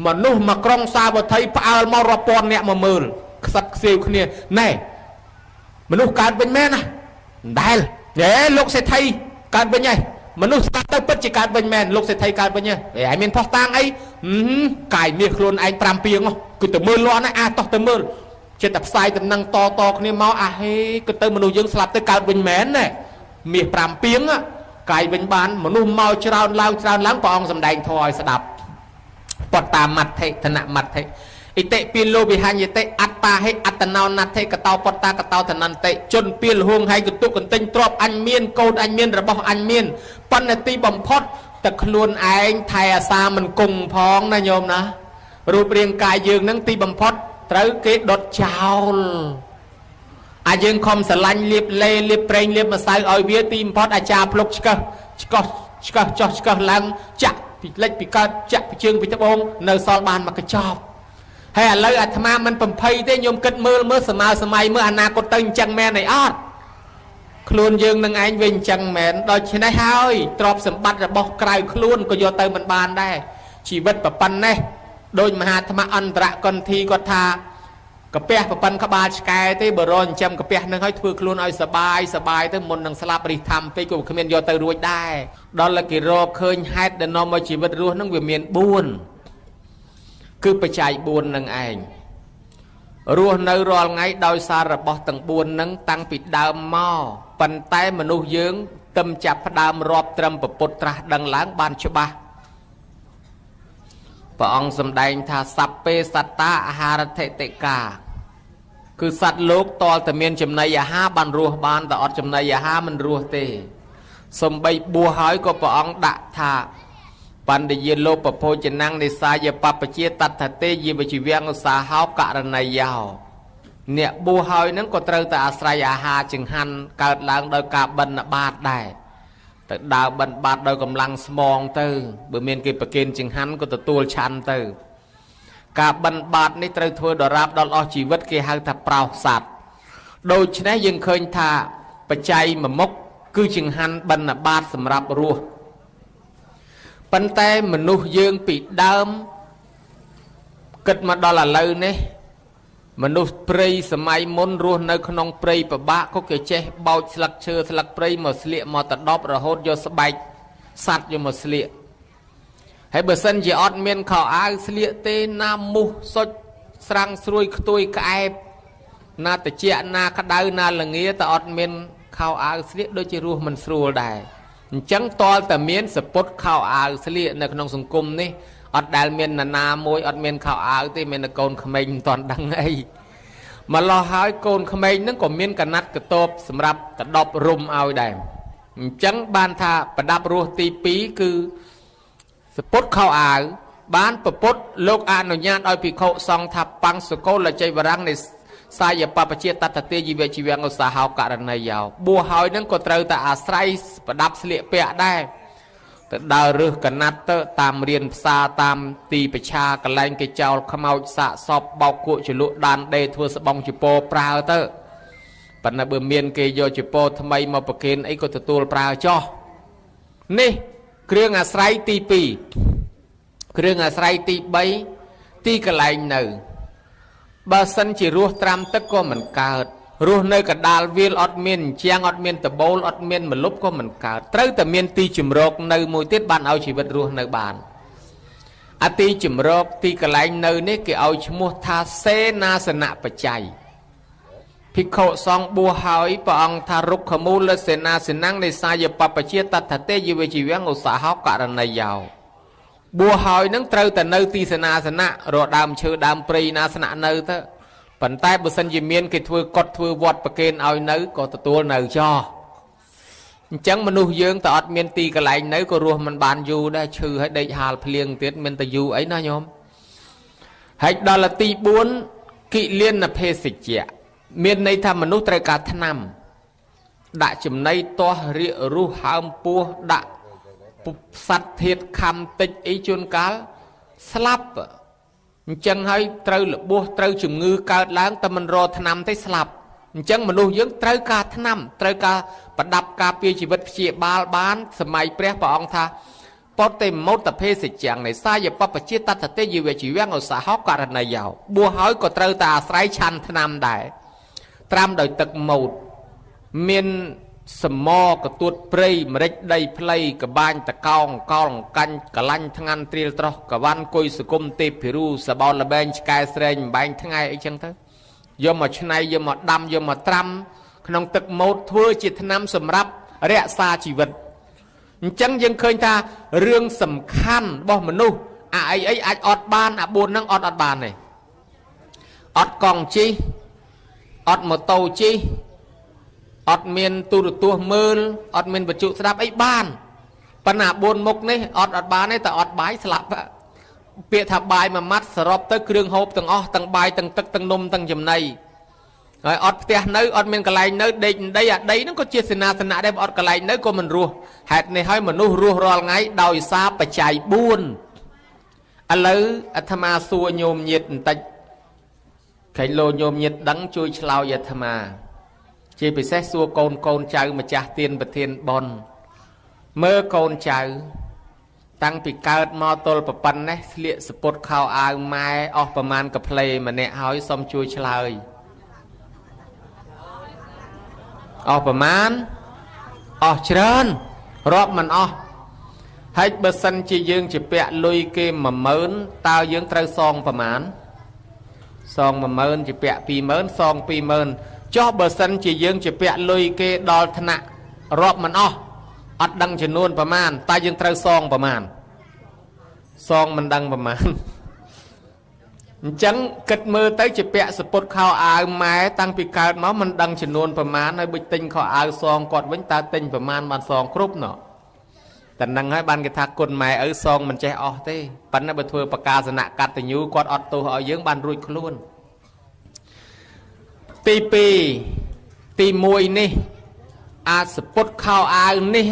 មនុស្សមកក្រុងសាវត្ថីផ្អើលមករាប់ពាន់អ្នកមកមើលខ្សឹបខ្សៀវគ្នាណែមនុស្សកើតវិញមែនណាដែលហេលោកសេដ្ឋីកើតវិញហើយមនុស្សស្ដាប់ទៅពិតជាកើតវិញមែនលោកសេដ្ឋីកើតវិញហើយឯងមានផុសតាងអីកាយមាសខ្លួនឯង5ពីងគឺទៅមើលលាន់ណាអាតោះទៅមើលចិត្តតែផ្សាយតំណឹងតតគ្នាមកអាហេគឺទៅមនុស្សយើងស្លាប់ទៅកើតវិញមែនណាមាស5ពីងកាយវិញបានមនុស្សមកច្រើនឡើងច្រើនឡើងព្រះអង្គសម្ដែងធម៌ឲ្យស្ដាប់បតតាមមត្ថិធនមត្ថិអិតិពីលោវិហញ្ញតិអត្តាហិអត្តណោណដ្ឋិកតោបតតាកតោធនន្តិជនពីលហួងហើយកតុកន្ទិញទ្របអញមានកូនអញមានរបស់អញមានប៉ុន្តែទីបំផុតតែខ្លួនឯងថែអាសាមិនគង់ផងណាញោមណារូបរាងកាយយើងនឹងទីបំផុតត្រូវគេដុតចោលអាយើងខំស្រឡាញ់លៀបលេលៀបប្រេងលៀបម្សៅឲ្យវាទីបំផុតអាចារ្យភ្លុកឆ្កឹះឆ្កោះឆ្កឹះចោះឆ្កឹះឡើងចាក់ពីលិចពីកើតចាក់ពីជើងពីត្បូងនៅសល់បានមកកញ្ចប់ហើយឥឡូវអាត្មាមិនបំភ័យទេញោមគិតមើលមើលសម័យសម័យមើលអនាគតទៅអញ្ចឹងមែនអីអត់ខ្លួនយើងនឹងឯងវិញអញ្ចឹងមែនដូច្នេះហើយទ្រព្យសម្បត្តិរបស់ក្រៅខ្លួនក៏យកទៅមិនបានដែរជីវិតប្រប៉ុណ្ណេះដោយមហាថ្មអន្តរកន្ធីគាត់ថាកាពះប្រប៉ុនក្បាលឆ្កែទេបើរចិញ្ចឹមកាពះនឹងឲ្យធ្វើខ្លួនឲ្យសបាយសបាយទៅមុននឹងស្លាប់រិះធម្មពេកក៏គ្មានយកទៅរួចដែរដល់គេរកឃើញហេតុដែលនាំឲ្យជីវិតរស់នឹងវាមាន4គឺបច្ច័យ4នឹងឯងរស់នៅរាល់ថ្ងៃដោយសាររបស់ទាំង4នឹងតាំងពីដើមមកប៉ុន្តែមនុស្សយើងទឹមចាប់ផ្ដើមរាប់ត្រឹមពពុទ្ធត្រាស់ដឹងឡើងបានច្បាស់ព្រះអង្គសម្ដែងថាសព្ពេសត្តាអាហារធិតិកាគឺសត្វលោកតលតែមានចំណីអាហារបានរស់បានតែអត់ចំណីអាហារមិនរស់ទេសំបីបួសហើយក៏ព្រះអង្គដាក់ថាបណ្ឌយាលោពភោចនំនិសាយបពជាតថទេយិវជីវៈឧស្សាហោករណីយោអ្នកបួសហើយនឹងក៏ត្រូវតែអាស្រ័យអាហារចង្ហាន់កើតឡើងដោយការបិណ្ឌបាតដែរទៅដើរបិណ្ឌបាតដោយកម្លាំងស្មងទៅបើមានគេប្រគេនចង្ហាន់ក៏ទទួលឆាន់ទៅការបិណ្ឌបាតនេះត្រូវធ្វើដរាបដល់អស់ជីវិតគេហៅថាប្រោសសត្វដូច្នេះយើងឃើញថាបច្ច័យមួយមុខគឺចង្ហាន់បិណ្ឌបាតសម្រាប់រស់ប៉ុន្តែមនុស្សយើងពីដើមគិតមកដល់ឥឡូវនេះមនុស្សព្រៃសម័យមុនរស់នៅក្នុងព្រៃពិបាកក៏គេចេះបោចស្លឹកឈើស្លឹកព្រៃមកស្លៀកមកតដប់រហូតយកស្បែកសត្វយកមកស្លៀកហើយបើសិនជាអត់មានខោអាវស្លៀកទេណាមូសសុចស្រាំងស្រួយខ្ទួយក្អែបណាតិចណាក្តៅណាលងាតែអត់មានខោអាវស្លៀកដូចជារស់មិនស្រួលដែរអញ្ចឹងតលតែមានសពុតខោអាវស្លៀកនៅក្នុងសង្គមនេះអត់ដែលមានណានាមួយអត់មានខោអាវទេមានតែកូនក្មេងមិនទាន់ដឹងអីម្លោះហើយកូនក្មេងហ្នឹងក៏មានកណាត់កតបសម្រាប់តដប់រុំឲ្យដែរអញ្ចឹងបានថាប្រដាប់រស់ទី2គឺសពុតខោអាវបានពពុទ្ធលោកអនុញ្ញាតឲ្យភិក្ខុសង្ឃថាបង្សកុលចៃវរੰនៃសាយបពជាតតទេយិវជីវៈឧស្សាហោករណីយោបួសហើយនឹងក៏ត្រូវតែអាស្រ័យប្រដាប់ស្លៀកពាក់ដែរទៅដើររើសកណាត់ទៅតាមរៀនផ្សារតាមទីប្រឆាកន្លែងគេចោលខ្មោចសាកសពបោកគក់ចលក់ដានដេធ្វើស្បង់ជពោប្រើទៅប៉ុន្តែបើមានគេយកជពោថ្មីមកប្រគេនអីក៏ទទួលប្រើចោះនេះគ្រឿងអាស្រ័យទី2គ្រឿងអាស្រ័យទី3ទីកន្លែងនៅបើសិនជារស់ត្រាំទឹកក៏មិនកើតរស់នៅកដាលវាលអត់មានជាងអត់មានដបូលអត់មានមលុបក៏មិនកើតត្រូវតែមានទីជម្រកនៅមួយទៀតបានឲ្យជីវិតរស់នៅបានអទីជម្រកទីកន្លែងនៅនេះគេឲ្យឈ្មោះថាសេនាសនៈបច្ច័យភិក្ខុសង្ឃបួសហើយព្រះអង្គថារុក្ខមូលសេនាសនំនិសាយបពជាតថទេយិវជីវៈឧស្សាហោករណីយោបួសហើយនឹងត្រូវតែនៅទីសេនាសនៈរកដើមឈើដើមព្រៃណាស្នាក់នៅទៅប៉ុន្តែបើសិនជាមានគេធ្វើកុដធ្វើវត្តប្រគេនឲ្យនៅក៏ទទួលនៅចោះអញ្ចឹងមនុស្សយើងតើអត់មានទីកន្លែងនៅក៏រស់មិនបានយូរដែរឈឺហើយដេកហាលភ្លៀងទៀតមានតែយូរអីណាញោមហើយដល់ទី4គិលានភេសជ្ជៈមានន័យថាមនុស្សត្រូវការថ្នាំដាក់ចំណីទាស់រាករុះហើមពោះដាក់សត្វធាតខំតិចអីជួនកាលស្លាប់អញ្ចឹងហើយត្រូវរបួសត្រូវជំងឺកើតឡើងតែមិនរកថ្នាំទេស្លាប់អញ្ចឹងមនុស្សយើងត្រូវការថ្នាំត្រូវការប្រដាប់ការពារជីវិតព្យាបាលបានសម័យព្រះព្រះអង្គថា បតិមោតភេសចាំងនៃសាយបពជាតតទេយវជីវងឧស្សាហករណីយោបួសហើយក៏ត្រូវតែអាស្រ័យឆាន់ថ្នាំដែរត្រាំដោយទឹកម៉ូតមានសមកទួតព្រៃម្រេចដីផ្លៃកបាញ់តកោងកោលកាញ់កលាញ់ថ្ងាន់ត្រៀលត្រោះកវ៉ាន់គុយសង្គមទេពភិរូសបោលបែងឆ្កែស្រែងបែងថ្ងៃអីចឹងទៅយកមកឆ្នៃយកមកដាំយកមកត្រាំក្នុងទឹកម៉ូតធ្វើជាថ្នាំសម្រាប់រក្សាជីវិតអញ្ចឹងយើងឃើញថារឿងសំខាន់របស់មនុស្សអាអីអីអាចអត់បានអា4ហ្នឹងអត់បានទេអត់កង់ជិះអត់ម៉ូតូជិះអត់មានទូរទស្សន៍មើលអត់មានវិទ្យុស្ដាប់អីបានប៉ុន្តែ4មុខនេះអត់បានទេតែអត់បាយស្លាប់ពាក្យថាបាយមួយម៉ាត់សរុបទៅគ្រឿងហូបទាំងអស់ទាំងបាយទាំងទឹកទាំងនំទាំងចំណីហើយអត់ផ្ទះនៅអត់មានកន្លែងនៅដេកដីអាដីហ្នឹងក៏ជាសេនាសនៈដែរបើអត់កន្លែងនៅក៏មិនរស់ហេតុនេះហើយមនុស្សរស់រាល់ថ្ងៃដោយសារបច្ច័យ4ឥឡូវអាត្មាសួរញោមញាតបន្តិចខែលោញោមញាតដឹងជួយឆ្លើយអាត្មាជាពិសេសសួរកូនកូនចៅម្ចាស់ទានប្រធានបុណ្យមើលកូនចៅតាំងពីកើតមកទល់ប្រប៉ុណ្ណេះស្លៀកសពុតខោអាវម៉ែអស់ប្រមាណកាផ្លេម្នាក់ហើយសូមជួយឆ្លើយអស់ប្រមាណអស់ច្រើនរាប់មិនអស់ហើយបើសិនជាយើងជាពាក់លុយគេ10000តើយើងត្រូវសងប្រមាណសង10000ជាពាក់20000សង20000ចុះបើសិនជាយើងជាពាក់លុយគេដល់ថ្នាក់រាប់មិនអស់អត់ដឹងចំនួនប្រមាណតែយើងត្រូវសងប្រមាណសងមិនដឹងប្រមាណអញ្ចឹងគិតមើលទៅជាពាក់សពុតខោអាវម៉ែតាំងពីកើតមកមិនដឹងចំនួនប្រមាណហើយបើទិញខោអាវសងគាត់វិញតើទិញប្រមាណបានសងគ្រប់ណោះតែនឹងហើយបានគេថាគុណម៉ែឪសងមិនចេះអស់ទេប៉ុន្តែបើធ្វើបកាសនៈកតញ្ញូគាត់អត់ទោសឲ្យយើងបានរួចខ្លួនទី2ទី1នេះអាចសពុតខោអាវនេះ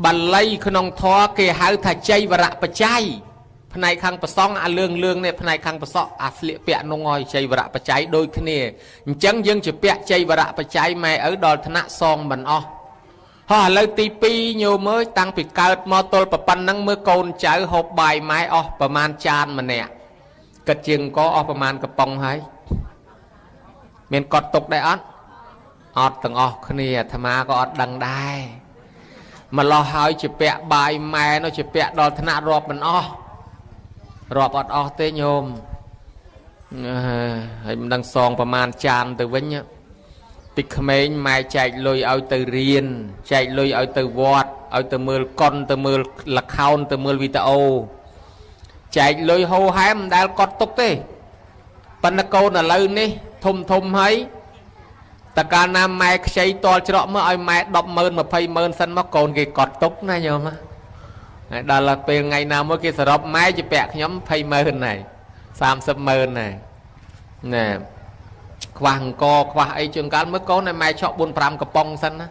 បាលីក្នុងធម៌គេហៅថាចៃវរៈបច្ច័យផ្នែកខាងប្រសង់អាលឿងលឿងនេះផ្នែកខាងប្រសក់អាស្លៀកពាក់នងហើយចៃវរៈបច្ច័យដូចគ្នាអញ្ចឹងយើងជាពាក់ចៃវរៈបច្ច័យម៉ែឪដល់ថ្នាក់សងមិនអស់ហើយឥឡូវទី2ញោមអើយតាំងពីកើតមកទល់ប៉ុណ្ណឹងមើលកូនចៅហូបបាយម៉ែអស់ប្រមាណចានម្នាក់គិតជាងកអស់ប្រមាណកំប៉ុងហើយមានកត់ទុកដែរអត់អត់ទាំងអស់គ្នាអាត្មាក៏អត់ដឹងដែរម្លោះហើយជាពាក់បាយម៉ែនោះជាពាក់ដល់ថ្នាក់រាប់មិនអស់រាប់អត់អស់ទេញោមហើយមិនដឹងសងប្រមាណចានទៅវិញពីក្មេងម៉ែចែកលុយឲ្យទៅរៀនចែកលុយឲ្យទៅវត្តឲ្យទៅមើលកុនទៅមើលល្ខោនទៅមើលវីដេអូចែកលុយហូហែមមិនដែលកត់ទុកទេប៉ុន្តែកូនឥឡូវនេះធំធំហើយតើកាលណាម៉ែខ្ចីតល់ច្រកមកឲ្យម៉ែ100000 200,000សិនមកកូនគេកត់ទុកណាញោមហើយដល់ពេលថ្ងៃណាមួយគេសរុបម៉ែជាពាក់ខ្ញុំ200,000ហើយ300,000ហើយណែខ្វះអង្គខ្វះអីជាងកាលមើលកូនឲ្យម៉ែឆក់4 5កំប៉ុងសិនណា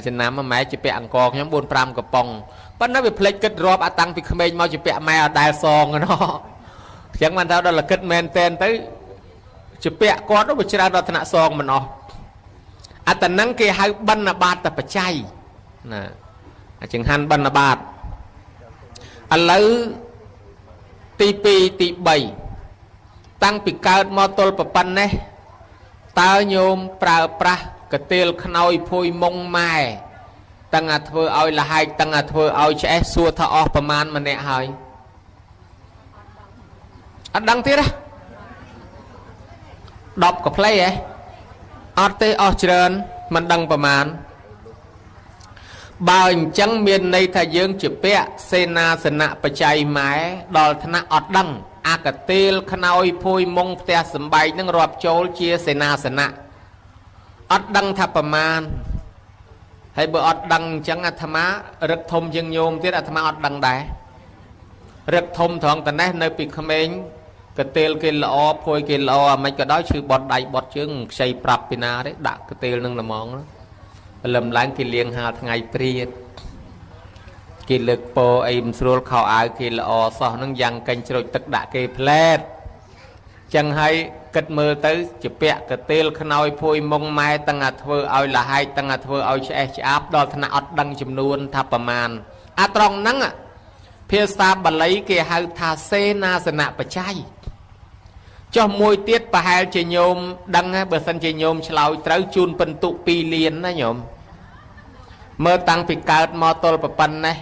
ចំណាំម៉ែជាពាក់អង្គខ្ញុំ4 5កំប៉ុងប៉ុន្តែវាភ្លេចគិតរាប់អាតាំងពីក្មេងមកជាពាក់ម៉ែអត់ដែលសងណោះអញ្ចឹងបានថាដល់គិតមែនតែនទៅជាពាក់គាត់វាច្រើនដល់ថ្នាក់សងមិនអស់អត្តនឹងគេហៅបណ្ឌបាតបច្ច័យណាចង្ហាន់បណ្ឌបាតឥឡូវទី2ទី3តាំងពីកើតមកទល់ប៉ុណ្ណេះតើញោមប្រើប្រាស់កាទៀលខ្នើយភួយមុងម៉ែតាំងអាធ្វើឲ្យលហែកតាំងអាធ្វើឲ្យឆ្អេះសួរថាអស់ប្រមាណម្នាក់ហើយអត់ដឹងទៀតទេ10កាផ្លេហ៎អត់ទេអស់ច្រើនមិនដឹងប្រមាណបើអញ្ចឹងមានន័យថាយើងជាពាក់សេនាសនៈបច្ច័យម៉ែដល់ថ្នាក់អត់ដឹងអាកទេលខ្នើយភួយមុងផ្ទះសំបែកនឹងរាប់ចូលជាសេនាសនៈអត់ដឹងថាប្រមាណហើយបើអត់ដឹងអញ្ចឹងអាត្មារឹកធំជាងញោមទៀតអាត្មាអត់ដឹងដែររឹកធំត្រង់តនេះនៅពីក្មេងកទេលគេល្អភួយគេល្អអាមិនក៏ដោយឈឺបត់ដៃបត់ជើងខ្ចីប្រាប់ពីណាទេដាក់កទេលនឹងល្មងព្រលឹមឡើងគេលៀងហាលថ្ងៃព្រាតគេលើកពោអីមិនស្រួលខោអាវគេល្អសោះនឹងយ៉ាងកេញជ្រោចទឹកដាក់គេផ្លែតចឹងហើយគិតមើលទៅជាពាក់កទេលខ្នើយភួយមុងម៉ែតាំងអាធ្វើឲ្យលហែកតាំងអាធ្វើឲ្យឆ្អេះឆ្អាបដល់ថ្នាក់អត់ដឹងចំនួនថាប្រមាណអាត្រង់ហ្នឹង ភាសាបាលីគេហៅថាសេនាសនៈបច្ច័យចុះមួយទៀតប្រហែលជាញោមដឹងបើសិនជាញោមឆ្លើយត្រូវជូនពិន្ទុ2លានណាញោមមើលតាំងពីកើតមកទល់ប៉ុណ្ណេះ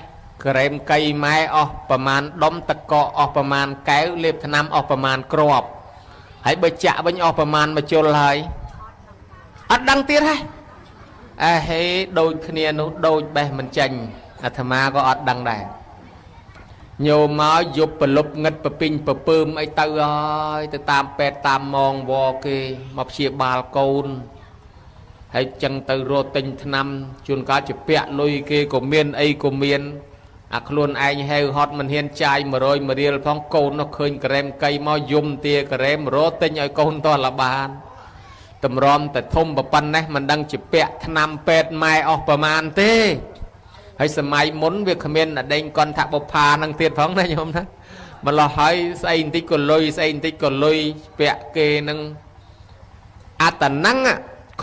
ក្រែមកៃម៉ែអស់ប្រមាណដុំតកកអស់ប្រមាណកែវលេបថ្នាំអស់ប្រមាណគ្រាប់ហើយបើចាក់វិញអស់ប្រមាណមួយជុលហើយអត់ដឹងទៀតហ៎អេហេដូចគ្នានោះដូចបេះមិនចាញ់អាត្មាក៏អត់ដឹងដែរញោមមកយប់ប្រលប់ងឹតប្រពីងប្រពើមអីទៅហើយទៅតាមពេទ្យតាមមងវគេមកព្យាបាលកូនហើយចឹងទៅរកទិញថ្នាំជួនកាលជាពាក់លុយគេក៏មានអីក៏មានអាខ្លួនឯងហៅហត់មិនហ៊ានចាយ100មួយរៀលផងកូននោះឃើញក្រែមកៃមកយំទាក្រែមរកទិញឲ្យកូនតលបានតម្រាំតែធំប៉ុណ្ណេះមិនដឹងជាពាក់ថ្នាំពេទ្យម៉ែអស់ប្រមាណទេហើយសម័យមុនវាគ្មានអដេញកន្ធបុប្ផានឹងទៀតផងណាញោមណាម្លោះហើយស្អីបន្តិចក៏លុយស្អីបន្តិចក៏លុយពាក់គេនឹងអត្តនឹង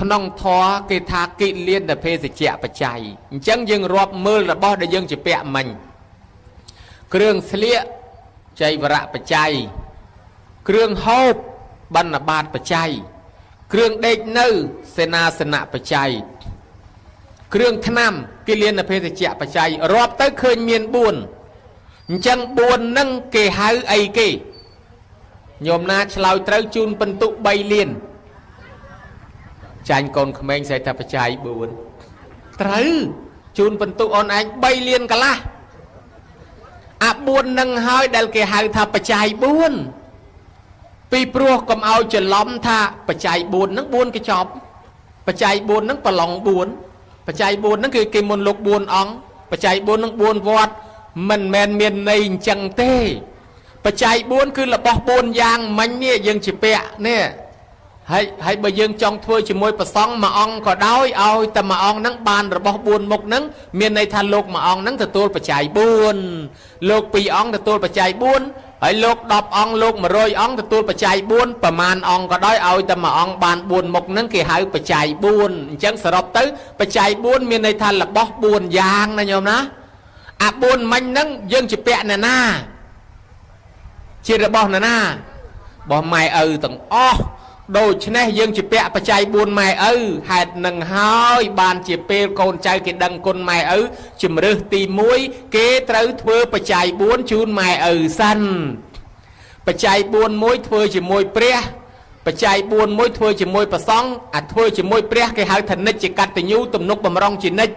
ក្នុងធម៌គេថាកិលានភេសជ្ជៈបច្ច័យអញ្ចឹងយើងរាប់មើលរបស់ដែលយើងជាពាក់មិញគ្រឿងស្លៀកចៃវរៈបច្ច័យគ្រឿងហូបបណ្ឌបាតបច្ច័យគ្រឿងដេកនៅសេនាសនៈបច្ច័យគ្រឿងថ្នាំគិលានភេសជ្ជៈបច្ច័យរាប់ទៅឃើញមាន4អញ្ចឹង4នឹងគេហៅអីគេញោមណាឆ្លើយត្រូវជូនពិន្ទុ3លានចាញ់កូនក្មេងស្អីថាបច្ច័យ4ត្រូវជូនពិន្ទុអូនឯង3លានកន្លះអា4នឹងហើយដែលគេហៅថាបច្ច័យ4ពីព្រោះកុំឲ្យច្រឡំថាបច្ច័យ4នឹង4គេចប់បច្ច័យ4នឹងប្រឡង4បច្ច័យ4ហ្នឹងគឺគេមុនលោក4អង្គបច្ច័យ4នឹង4វត្តមិនមែនមានន័យអញ្ចឹងទេបច្ច័យ4គឺរបស់4យ៉ាងមិញនេះយើងជាពាក់នេះហើយបើយើងចង់ធ្វើជាមួយប្រសង់មួយអង្គក៏ដោយឲ្យតែមួយអង្គហ្នឹងបានរបស់4មុខហ្នឹងមានន័យថាលោកមួយអង្គហ្នឹងទទួលបច្ច័យ4លោក2អង្គទទួលបច្ច័យ4ហើយលោក10អង្គលោក100អង្គទទួលបច្ច័យ4ប្រមាណអង្គក៏ដោយឲ្យតែមួយអង្គបាន4មុខហ្នឹងគេហៅបច្ច័យ4អញ្ចឹងសរុបទៅបច្ច័យ4មានន័យថារបស់4យ៉ាងណាញោមណាអា4មិញហ្នឹងយើងជាពាក់អ្នកណាជារបស់អ្នកណារបស់ម៉ែឪទាំងអស់ដូច្នេះយើងជាពាក់បច្ច័យ4ម៉ែឪហេតុនឹងហើយបានជាពេលកូនចៅគេដឹងគុណម៉ែឪជំរើសទី1គេត្រូវធ្វើបច្ច័យ4ជូនម៉ែឪសិនបច្ច័យ4មួយធ្វើជាមួយព្រះបច្ច័យ4មួយធ្វើជាមួយព្រះសង្ឃអាធ្វើជាមួយព្រះគេហៅថានិច្ចកតញ្ញូទំនុកបំរុងជានិច្ច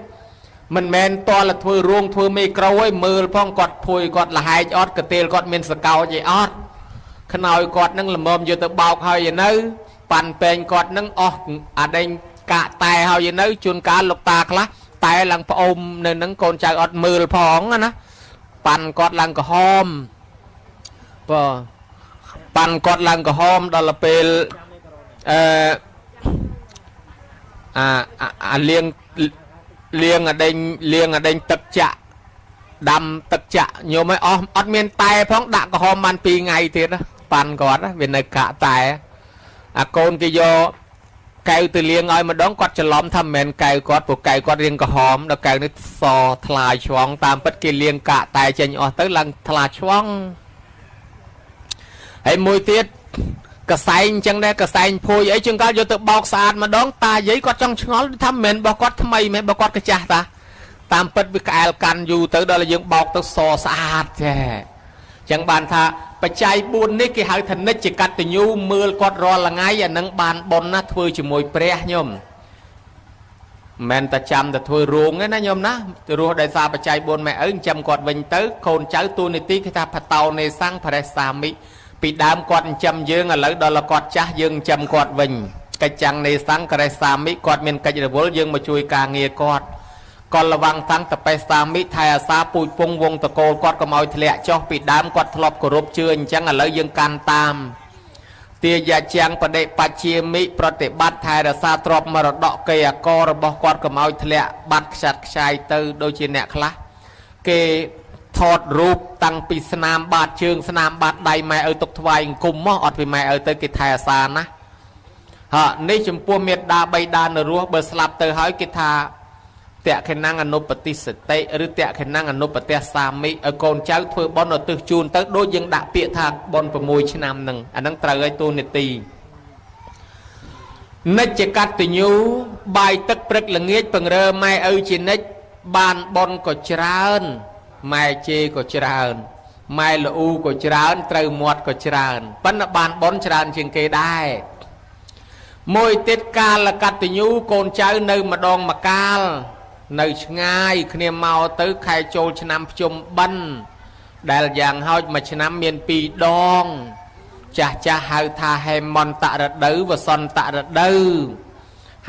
មិនមែនតលធ្វើរោងធ្វើមេក្រូឯងមើលផងគាត់ភួយគាត់លហែកអត់កតេលគាត់មានសកោចអីអត់ខ្នើយគាត់នឹងល្មមយកទៅបោកហើយនៅប៉ាន់ពេងគាត់នឹងអស់អាដេញកាក់តែហើយនៅជួនកាលលោកតាខ្លះតែឡើងប្អូមនៅនឹងកូនចៅអត់មើលផងណាប៉ាន់គាត់ឡើងក្រហមបើប៉ាន់គាត់ឡើងក្រហមដល់ពេលអឺអាលៀងលៀងអាដេញលៀងអាដេញទឹកចាក់ដាំទឹកចាក់ញោមឲ្យអស់អត់មានតែផងដាក់ក្រហមបាន2ថ្ងៃទៀតប៉ាន់គាត់វានៅកាក់តែអាកូនគេយកកែវទៅលាងឲ្យម្ដងគាត់ច្រឡំថាមិនមែនកែវគាត់ព្រោះកែវគាត់រៀងក្រហមដល់កែវនេះសថ្លាឆ្វង់តាមពិតគេលាងកាក់តែចេញអស់ទៅឡើងថ្លាឆ្វង់ហើយមួយទៀតកសែងអញ្ចឹងដែរកសែងភួយអីជាងកាលយកទៅបោកស្អាតម្ដងតាយាយគាត់ចង់ឆ្ងល់ថាមិនមែនរបស់គាត់ថ្មីមិនរបស់គាត់កាចាស់តាតាមពិតវាក្អែលកាន់យូរទៅដល់យើងបោកទៅសស្អាតចេះអញ្ចឹងបានថាបច្ច័យ4នេះគេហៅថានិច្ចកតញ្ញូមើលគាត់រាល់ថ្ងៃអានឹងបានបុណ្យណាធ្វើជាមួយព្រះញោមមិនតែចាំតែធ្វើរោងទេណាញោមណារស់ដោយសារបច្ច័យ4ម៉ែឪចិញ្ចឹមគាត់វិញទៅកូនចៅទូនីតិគេថាបតោនេសੰបរិសាមិពីដើមគាត់ចិញ្ចឹមយើងឥឡូវដល់គាត់ចាស់យើងចិញ្ចឹមគាត់វិញកិច្ចចាំងនេសੰករិសាមិគាត់មានកិច្ចរវល់យើងមកជួយការងារគាត់កលវੰតាំងតបេសាមិថែអាសាពូជពងវងតកូលគាត់កុំឲ្យធ្លាក់ចុះពីដើមគាត់ធ្លាប់គោរពជឿអញ្ចឹងឥឡូវយើងកាន់តាមទាយាចាំងបដិបច្ជាមិប្រតិបត្តិថែរក្សាទ្រព្យមរតកកេអករបស់គាត់កុំឲ្យធ្លាក់បាត់ខ្ចាត់ខ្ចាយទៅដូចជាអ្នកខ្លះគេថតរូបតាំងពីស្នាមបាតជើងស្នាមបាតដៃម៉ែឪទុកថ្វាយអង្គមមកអត់ពីម៉ែឪទៅគេថែអាសាណាហ่ะនេះចំពោះមេដាបៃតានៅរស់បើស្លាប់ទៅហើយគេថា តក្ខិណងអនុបតិសតិឬតក្ខិណងអនុបទសាមិឲ្យកូនចៅធ្វើបុណ្យឧទ្ទិសជូនទៅដូចយើងដាក់ពាក្យថាបុណ្យ6ឆ្នាំហ្នឹងអាហ្នឹងត្រូវឲ្យទូនីតិនិច្ចកតញ្ញូបាយទឹកព្រឹកល្ងាចពង្រើម៉ែឪជានិច្ចបានបុណ្យក៏ច្រើនម៉ែជេរក៏ច្រើនម៉ែល្អូក៏ច្រើនត្រូវមាត់ក៏ច្រើនប៉ុន្តែបានបុណ្យច្រើនជាងគេដែរមួយទៀតកាលកតញ្ញូកូនចៅនៅម្ដងម្កាលនៅឆ្ងាយគ្នាមកទៅខែចូលឆ្នាំភ្ជុំបិណ្ឌដែលយ៉ាងហោចមួយឆ្នាំមាន2ដងចាស់ចាស់ហៅថាហេមន្តរដូវវសន្តរដូវ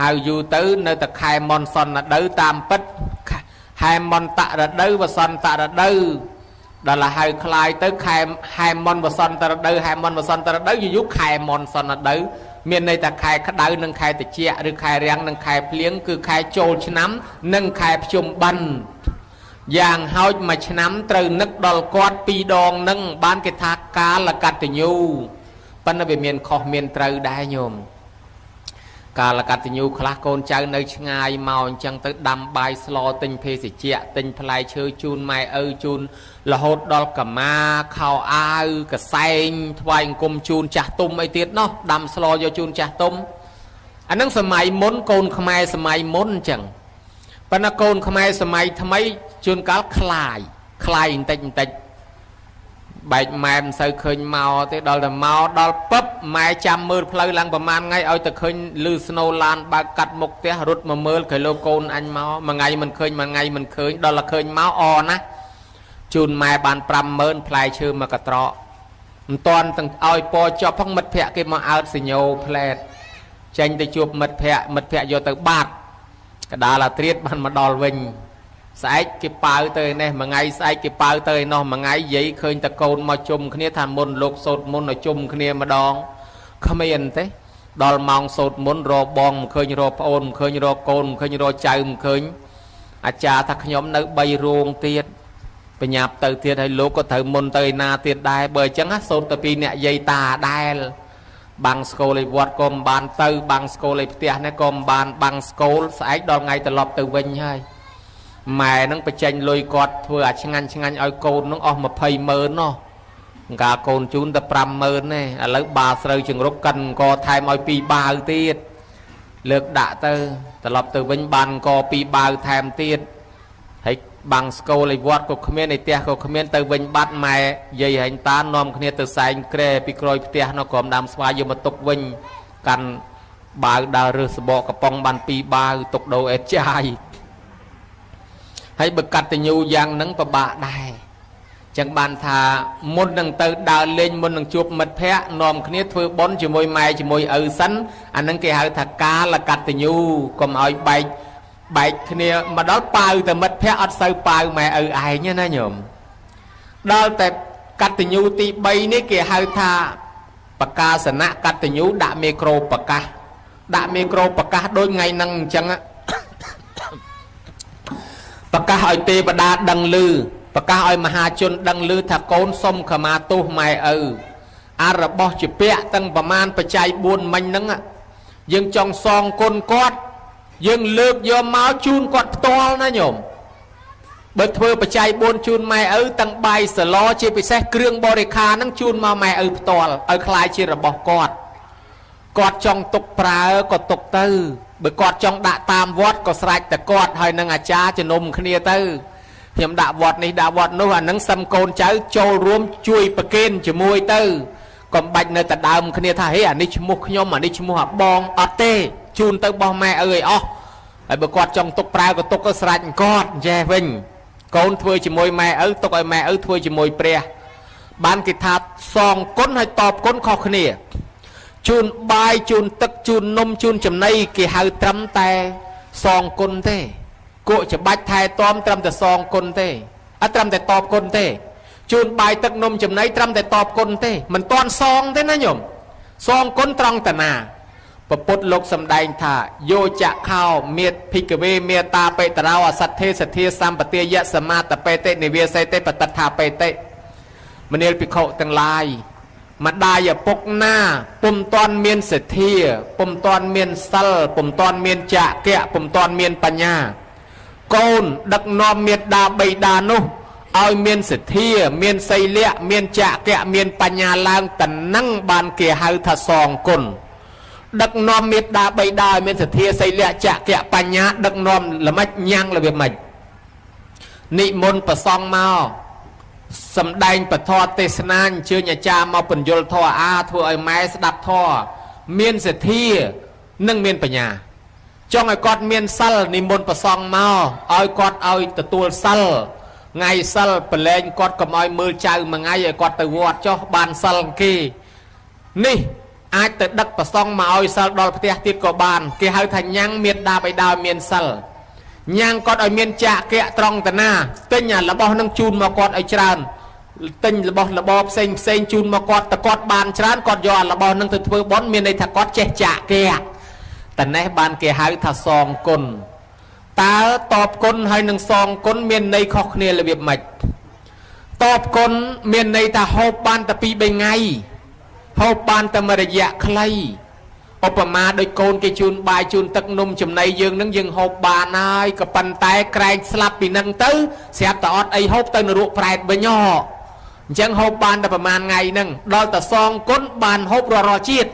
ហៅយូរទៅនៅតែខែមនសនរដូវតាមពិតហេមន្តរដូវវសន្តរដូវដល់ហៅคล้ายទៅខែហេមនវសន្តរដូវហេមនវសន្តរដូវយូរខែមនសនរដូវមានន័យថាខែក្តៅនិងខែត្រជាក់ឬខែរាំងនិងខែភ្លៀងគឺខែចូលឆ្នាំនិងខែភ្ជុំបិណ្ឌយ៉ាងហោចមួយឆ្នាំត្រូវនឹកដល់គាត់2ដងនឹងបានគេថាកាលកតញ្ញូប៉ុន្តែវាមានខុសមានត្រូវដែរញោមកាលកតញ្ញូខ្លះកូនចៅនៅឆ្ងាយមកអញ្ចឹងទៅដាំបាយស្លទិញភេសជ្ជៈទិញផ្លែឈើជូនម៉ែឪជូនរហូតដល់កម្មាខោអាវកសែងថ្វាយអង្គមជូនចាស់ទុំអីទៀតណោះដាំស្លយកជូនចាស់ទុំអានឹងសម័យមុនកូនខ្មែរសម័យមុនអញ្ចឹងប៉ុន្តែកូនខ្មែរសម័យថ្មីជួនកាលคล้ายបន្តិចបន្តិចបែកម៉ែមិនសូវឃើញមកទេដល់តែមកដល់ពឹបម៉ែចាំមើលផ្លូវឡើងប្រហែលថ្ងៃឲ្យតែឃើញលឺស្នូឡានបើកកាត់មុខផ្ទះរត់មកមើលគេលោកកូនអញមកមួយថ្ងៃមិនឃើញមួយថ្ងៃមិនឃើញដល់តែឃើញមកអណាស់ជូនម៉ែបាន50000ផ្លែឈើមកកត្រកមិនតាន់ទាំងឲ្យពជាប់ផងមិត្តភ័ក្តិគេមកអើតសញ្ញោផ្លែតចេញទៅជួបមិត្តភ័ក្តិមិត្តភ័ក្តិយកទៅបាត់កដាលអាត្រៀតបានមកដល់វិញស្អែកគេប៉ាវទៅនេះមួយថ្ងៃស្អែកគេប៉ាវទៅឯនោះមួយថ្ងៃយាយឃើញតកូនមកជុំគ្នាថាមុនលោកសូត្រមុនឲ្យជុំគ្នាម្ដងគ្មានទេដល់ម៉ោងសូត្រមុនរបងមិនឃើញរប្អូនមិនឃើញរកូនមិនឃើញរចៅមិនឃើញអាចារ្យថាខ្ញុំនៅ3រោងទៀតបញ្ញាប់ទៅទៀតហើយលោកក៏ត្រូវមុនទៅឯណាទៀតដែរបើអញ្ចឹងសូត្រទៅពីអ្នកយាយតាដែលបាំងស្គលឯវត្តក៏មិនបានទៅបាំងស្គលឯផ្ទះនេះក៏មិនបានបាំងស្គលស្អែកដល់ថ្ងៃត្រឡប់ទៅវិញហើយម៉ែនឹងបញ្ចេញលុយគាត់ធ្វើអាឆ្ងាញ់ឆ្ងាញ់ឲ្យកូននឹងអស់200,000ណោះកាកូនជូនតែ500,000ទេឥឡូវបាស្រូវចង្រុកកិនកថែមឲ្យ2បាវទៀតលើកដាក់ទៅត្រឡប់ទៅវិញបានក2បាវថែមទៀតហើយបាំងស្គលឯវត្តក៏គ្មានឯផ្ទះក៏គ្មានទៅវិញបាត់ម៉ែយាយហែងតានាំគ្នាទៅសែងក្រែពីក្រោយផ្ទះនៅក្រោមដើមស្វាយយកមកទុកវិញកាន់បាវដើររើសសបកកំប៉ុងបាន2បាវទុកដូរអេតចាយហើយបើកតញ្ញូយ៉ាងហ្នឹងពិបាកដែរចឹងបានថាមុននឹងទៅដើរលេងមុននឹងជួបមិត្តភ័ក្តិនាំគ្នាធ្វើបុណ្យជាមួយម៉ែជាមួយឪសិនអាហ្នឹងគេហៅថាកាលកតញ្ញូកុំឲ្យបែកគ្នាមកដល់ប៉ាវតែមិត្តភ័ក្តិអត់សូវប៉ាវម៉ែឪឯងណាញោមដល់តែកតញ្ញូទី3នេះគេហៅថាបកាសនៈកតញ្ញូដាក់មេក្រូប្រកាសដាក់មេក្រូប្រកាសដូចថ្ងៃហ្នឹងអញ្ចឹងប្រកាសឲ្យទេវតាដឹងឮប្រកាសឲ្យមហាជនដឹងឮថាកូនសុំខមាទោសម៉ែឪអារបស់ជាពាក់ទាំងប្រមាណបច្ច័យ4មិញហ្នឹងយើងចង់សងគុណគាត់យើងលើកយកមកជូនគាត់ផ្ទាល់ណាញោមបើធ្វើបច្ច័យ4ជូនម៉ែឪទាំងបាយសឡជាពិសេសគ្រឿងបរិខាហ្នឹងជូនមកម៉ែឪផ្ទាល់ឲ្យคล้ายជារបស់គាត់គាត់ចង់ទុកប្រើក៏ទុកទៅបើគាត់ចង់ដាក់តាមវត្តក៏ស្រេចតែគាត់ហើយនឹងអាចារ្យជំនុំគ្នាទៅខ្ញុំដាក់វត្តនេះដាក់វត្តនោះអានឹងសឹមកូនចៅចូលរួមជួយប្រគេនជាមួយទៅកុំបាច់នៅតែដើមគ្នាថាហេអានេះឈ្មោះខ្ញុំអានេះឈ្មោះអាបងអត់ទេជូនទៅបោះម៉ែឪឲ្យអស់ហើយបើគាត់ចង់ទុកប្រើក៏ទុកក៏ស្រេចគាត់ចេះវិញកូនធ្វើជាមួយម៉ែឪទុកឲ្យម៉ែឪធ្វើជាមួយព្រះបានគេថាសងគុណហើយតបគុណខុសគ្នាជូនបាយជូនទឹកជូននំជូនចំណីគេហៅត្រឹមតែសងគុណទេគក់ច្បាច់ថែទាំត្រឹមតែសងគុណទេអត់ត្រឹមតែតបគុណទេជូនបាយទឹកនំចំណីត្រឹមតែតបគុណទេមិនតាន់សងទេណាញោមសងគុណត្រង់តាណាពពុទ្ធលោកសំដែងថាយោចៈខោមេភិក្ខវេមេតាបេតរោអសទ្ធេសទ្ធាសម្បទាយៈសមាតបេតិនិវាសេតិបតថាបេតិមនាលភិក្ខុទាំងឡាយម្ដាយឪពុកណាពុំតាន់មានសទ្ធាពុំតាន់មានសិលពុំតាន់មានចក្រៈពុំតាន់មានបញ្ញា កូនដឹកនាំមេដាបៃតានោះឲ្យមានសទ្ធាមានសីលៈមានចក្រៈមានបញ្ញាឡើងតណឹងបានគេហៅថាសងគុណដឹកនាំមេដាបៃតាឲ្យមានសទ្ធាសីលៈចក្រៈបញ្ញាដឹកនាំល្មិចញ៉ាំងរបៀបម៉េចនិមន្តប្រសង់មកសម្ដែងពធទេសនាអញ្ជើញអាចារ្យមកពន្យល់ធម៌អាធ្វើឲ្យម៉ែស្ដាប់ធម៌មានសទ្ធានិងមានបញ្ញាចង់ឲ្យគាត់មានសិលនិមន្តប្រសង់មកឲ្យគាត់ឲ្យទទួលសិលថ្ងៃសិលប្រឡែងគាត់កុំឲ្យមើលចៅមួយថ្ងៃឲ្យគាត់ទៅវត្តចុះបានសិលគេនេះអាចទៅដឹកប្រសង់មកឲ្យសិលដល់ផ្ទះទៀតក៏បានគេហៅថាញ៉ាំងមានដាបៃតាមានសិលញ៉ាំងគាត់ឲ្យមានចក្រៈត្រង់តាណាទិញអារបស់នឹងជូនមកគាត់ឲ្យច្រើនទិញរបស់របរផ្សេងផ្សេងជូនមកគាត់តគាត់បានច្រើនគាត់យកអារបស់នឹងទៅធ្វើបុណ្យមានន័យថាគាត់ចេះចក្រៈតនេះបានគេហៅថាសងគុណតើតបគុណហើយនឹងសងគុណមានន័យខុសគ្នារបៀបម៉េចតបគុណមានន័យថាហូបបានតែ2 3ថ្ងៃហូបបានតែមួយរយៈខ្លីឧបមាដូចកូនគេជូនបាយជូនទឹកនំចំណីយើងនឹងយើងហូបបានហើយក៏ប៉ុន្តែក្រែងស្លាប់ពីនឹងទៅស្រាប់តែអត់អីហូបទៅនរកប្រែតវិញហ៎អញ្ចឹងហូបបានតែប្រហែលថ្ងៃហ្នឹងដល់តែសងគុណបានហូបរាល់ជាតិ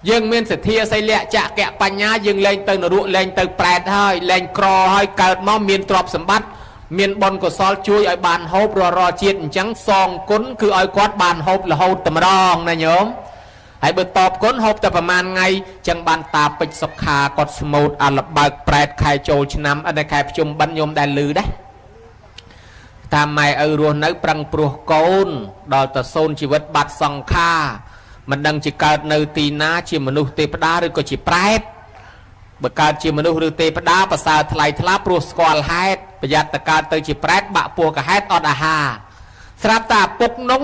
យើងមានសទ្ធាសីលៈចក្រៈបញ្ញាយើងលែងទៅនរកលែងទៅប្រែតហើយលែងក្រហើយកើតមកមានទ្រព្យសម្បត្តិមានបុណ្យកុសលជួយឲ្យបានហូបរាល់ជាតិអញ្ចឹងសងគុណគឺឲ្យគាត់បានហូបរហូតតែម្ដងណាញោមហើយបើតបគុណហូបតែប្រហែលថ្ងៃចឹងបានតាពេជ្រសុខាគាត់ស្មូតអាលបើកប្រែតខែចូលឆ្នាំអត់ខែភ្ជុំបិណ្ឌញោមដែលលឺដែរតាមម៉ែឪរស់នៅប្រឹងព្រោះកូនដល់ទៅសូនជីវិតបាត់សង្ខារមិនដឹងជាកើតនៅទីណាជាមនុស្សទេវតាឬក៏ជាប្រែតបើកើតជាមនុស្សឬទេវតាប្រសើរថ្លៃថ្លាព្រោះស្គាល់ហេតុប្រយ័ត្នតកើតទៅជាប្រែតបាក់ពោះកហេតុអត់អាហារស្រាប់តែឪពុកនោះ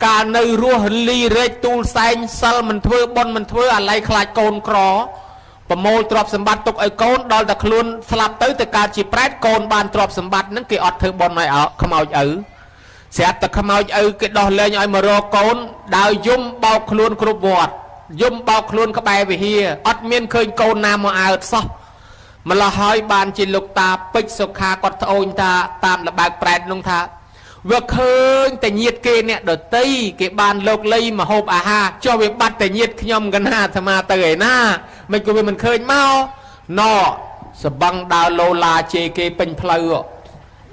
កាលនៅរស់លីរែកទូលសែងសិលមិនធ្វើបុណ្យមិនធ្វើអាល័យខ្លាចកូនក្រប្រមូលទ្រព្យសម្បត្តិទុកឲ្យកូនដល់តែខ្លួនស្លាប់ទៅទៅកើតជាប្រែតកូនបានទ្រព្យសម្បត្តិហ្នឹងគេអត់ធ្វើបុណ្យឲ្យខ្មោចឪស្រាប់តែខ្មោចឪគេដោះលែងឲ្យមករកកូនដើរយំបោកខ្លួនគ្រប់វត្តយំបោកខ្លួនក្បែរវិហារអត់មានឃើញកូនណាមកអើតសោះម្ល៉េះហើយបានជាលោកតាពេជ្រសុខាគាត់ត្អូញថាតាមលបើកប្រែតនោះថាវាឃើញតែញាតគេអ្នកដតីគេបានលោកលៃមកហូបអាហារចុះវាបាត់តែញាតខ្ញុំកណាអាត្មាទៅឯណាមិនក៏វាមិនឃើញមកណសបឹងដើរលោឡាជេគេពេញផ្លូវ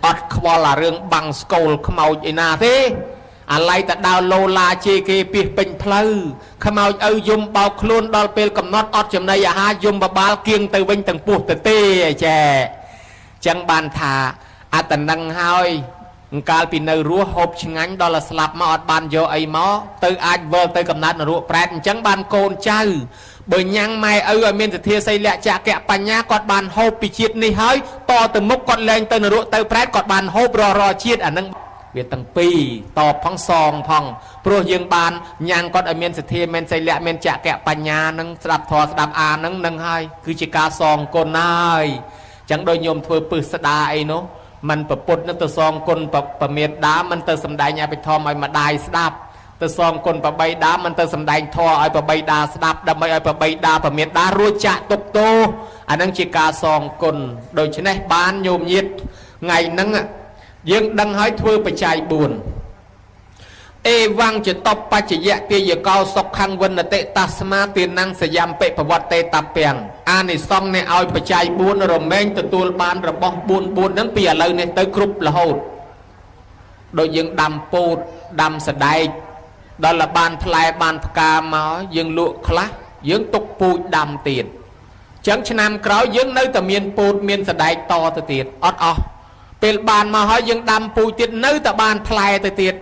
អត់ខ្វល់អារឿងបាំងស្កូលខ្មោចឯណាទេអាឡ័យតែដើរលោឡាជេគេពីពេញផ្លូវខ្មោចឪយំបោកខ្លួនដល់ពេលកំណត់អត់ចំណីអាហារយំបបាលគៀងទៅវិញទាំងពោះទៅទេអីចែចឹងបានថាអត្តនឹងហើយកាលពីនៅរស់ហូបឆ្ងាញ់ដល់ស្លាប់មកអត់បានយកអីមកទៅអាចវិលទៅកំណត់នរកប្រែតអញ្ចឹងបានកូនចៅបើញ៉ាំងម៉ែឪឲ្យមានសទ្ធាសីលៈចក្រៈបញ្ញាគាត់បានហូបពីជាតិនេះហើយតទៅមុខគាត់លែងទៅនរកទៅប្រែតគាត់បានហូបរាល់ជាតិអានឹងវាទាំងពីរតបផងសងផងព្រោះយើងបានញ៉ាំងគាត់ឲ្យមានសទ្ធាមានសីលៈមានចក្រៈបញ្ញានឹងស្ដាប់ធម៌ស្ដាប់អានឹងនឹងហើយគឺជាការសងគុណហើយអញ្ចឹងដូចញោមធ្វើពឹសស្ដាអីនោះมันប្រពុតនឹងទៅសងគុណប្រមេដាมันទៅសំដែងអភិធម្មឲ្យម្ដាយស្ដាប់ទៅសងគុណប្របីដាมันទៅសំដែងធម៌ឲ្យប្របីដាស្ដាប់ដើម្បីឲ្យប្របីដាប្រមេដារួចចាក់ទុកទោសអានឹងជាការសងគុណដូច្នេះបានញោមញាតថ្ងៃហ្នឹងយើងដឹងហើយធ្វើបច្ច័យ4អេវងចតបច្ចយៈទាយកោសុខੰវិនតិតាស្មាទានੰសយំពិប្រវត្តិតពាំងអានិសង្សនេះឲ្យបច្ច័យ4រមែងទទួលបានរបស់4 4ហ្នឹងពីឥឡូវនេះទៅគ្រប់រហូតដូចយើងដាំពោតដាំសដែកដល់លបានផ្លែបានផ្កាមកយើងលក់ខ្លះយើងទុកពូជដាំទៀតចឹងឆ្នាំក្រោយយើងនៅតែមានពោតមានសដែកតទៅទៀតអត់អស់ពេលបានមកហើយយើងដាំពូជទៀតនៅតែបានផ្លែទៅទៀត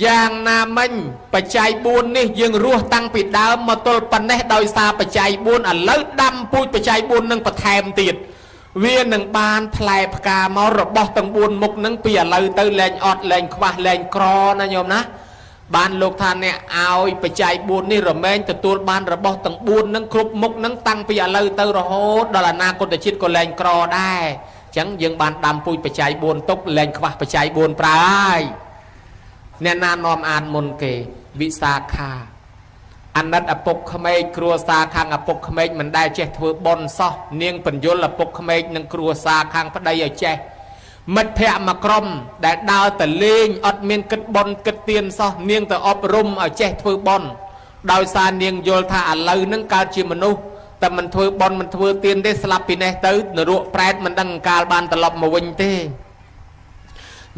យ៉ាងណាមិញបច្ច័យ4នេះយើងរស់តាំងពីដើមមកទល់ប៉ុណ្ណេះដោយសារបច្ច័យ4ឥឡូវដាំពូជបច្ច័យ4នឹងបន្ថែមទៀតវានឹងបានផ្លែផ្កាមករបស់ទាំង4មុខនឹងពីឥឡូវទៅលែងអត់លែងខ្វះលែងក្រណាញោមណាបានលោកថាអ្នកឲ្យបច្ច័យ4នេះរមែងទទួលបានរបស់ទាំង4នឹងគ្រប់មុខនឹងតាំងពីឥឡូវទៅរហូតដល់អនាគតជាតិក៏លែងក្រដែរអញ្ចឹងយើងបានដាំពូជបច្ច័យ4ទុកលែងខ្វះបច្ច័យ4ប្រើហើយអ្នកណានាំអានមុនគេវិសាខា អាណិតឪពុកក្មេកគ្រួសារខាងឪពុកក្មេកមិនដែលចេះធ្វើបុណ្យសោះនាងបញ្យលឪពុកក្មេកនិងគ្រួសារខាងប្តីឲ្យចេះមិត្តភ័ក្តិមួយក្រុមដែលដើរទៅលេងអត់មានគិតបុណ្យគិតទានសោះនាងទៅអប់រំឲ្យចេះធ្វើបុណ្យដោយសារនាងយល់ថាឥឡូវនឹងកើតជាមនុស្សតែមិនធ្វើបុណ្យមិនធ្វើទានទេស្លាប់ពីនេះទៅនរកប្រែតមិនដឹងកាលបានត្រឡប់មកវិញទេ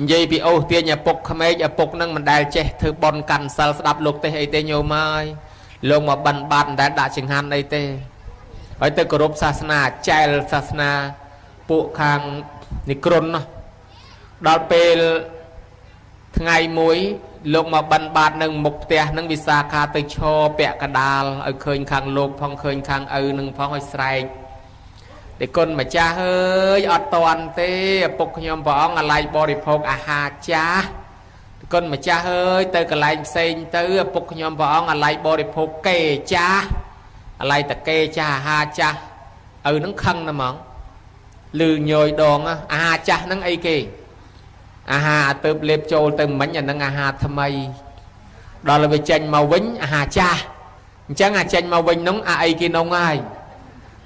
និយាយពីអូសទាញឪពុកក្មេកឪពុកនឹងមិនដែលចេះធ្វើបុណ្យកាន់សិលស្ដាប់លោកទេសអីទេញោមហើយលោកមកបិណ្ឌបាតមិនដែលដាក់ចង្ហាន់អីទេហើយទៅគោរពសាសនាចែលសាសនាពួកខាងនិក្រុននោះដល់ពេលថ្ងៃមួយលោកមកបិណ្ឌបាតនៅមុខផ្ទះនឹងវិសាខាទៅឈរពាក់កដាលឲ្យឃើញខាងលោកផងឃើញខាងឪនឹងផងឲ្យស្រែកតែគុណម្ចាស់អើយអត់តាន់ទេឪពុកខ្ញុំព្រះអង្គអាល័យបរិភោគអាហារចាស់គុណម្ចាស់អើយទៅកន្លែងផ្សេងទៅឪពុកខ្ញុំព្រះអង្គអាល័យបរិភោគគេចាស់អាល័យតគេចាស់អាហារចាស់ឪនឹងខឹងណាស់ហ្មងលឺញយដងអាហារចាស់ហ្នឹងអីគេអាហារទៅលេបចូលទៅមិញអានឹងអាហារថ្មីដល់វាចេញមកវិញអាហារចាស់អញ្ចឹងអាចេញមកវិញនោះអាអីគេនោះហើយ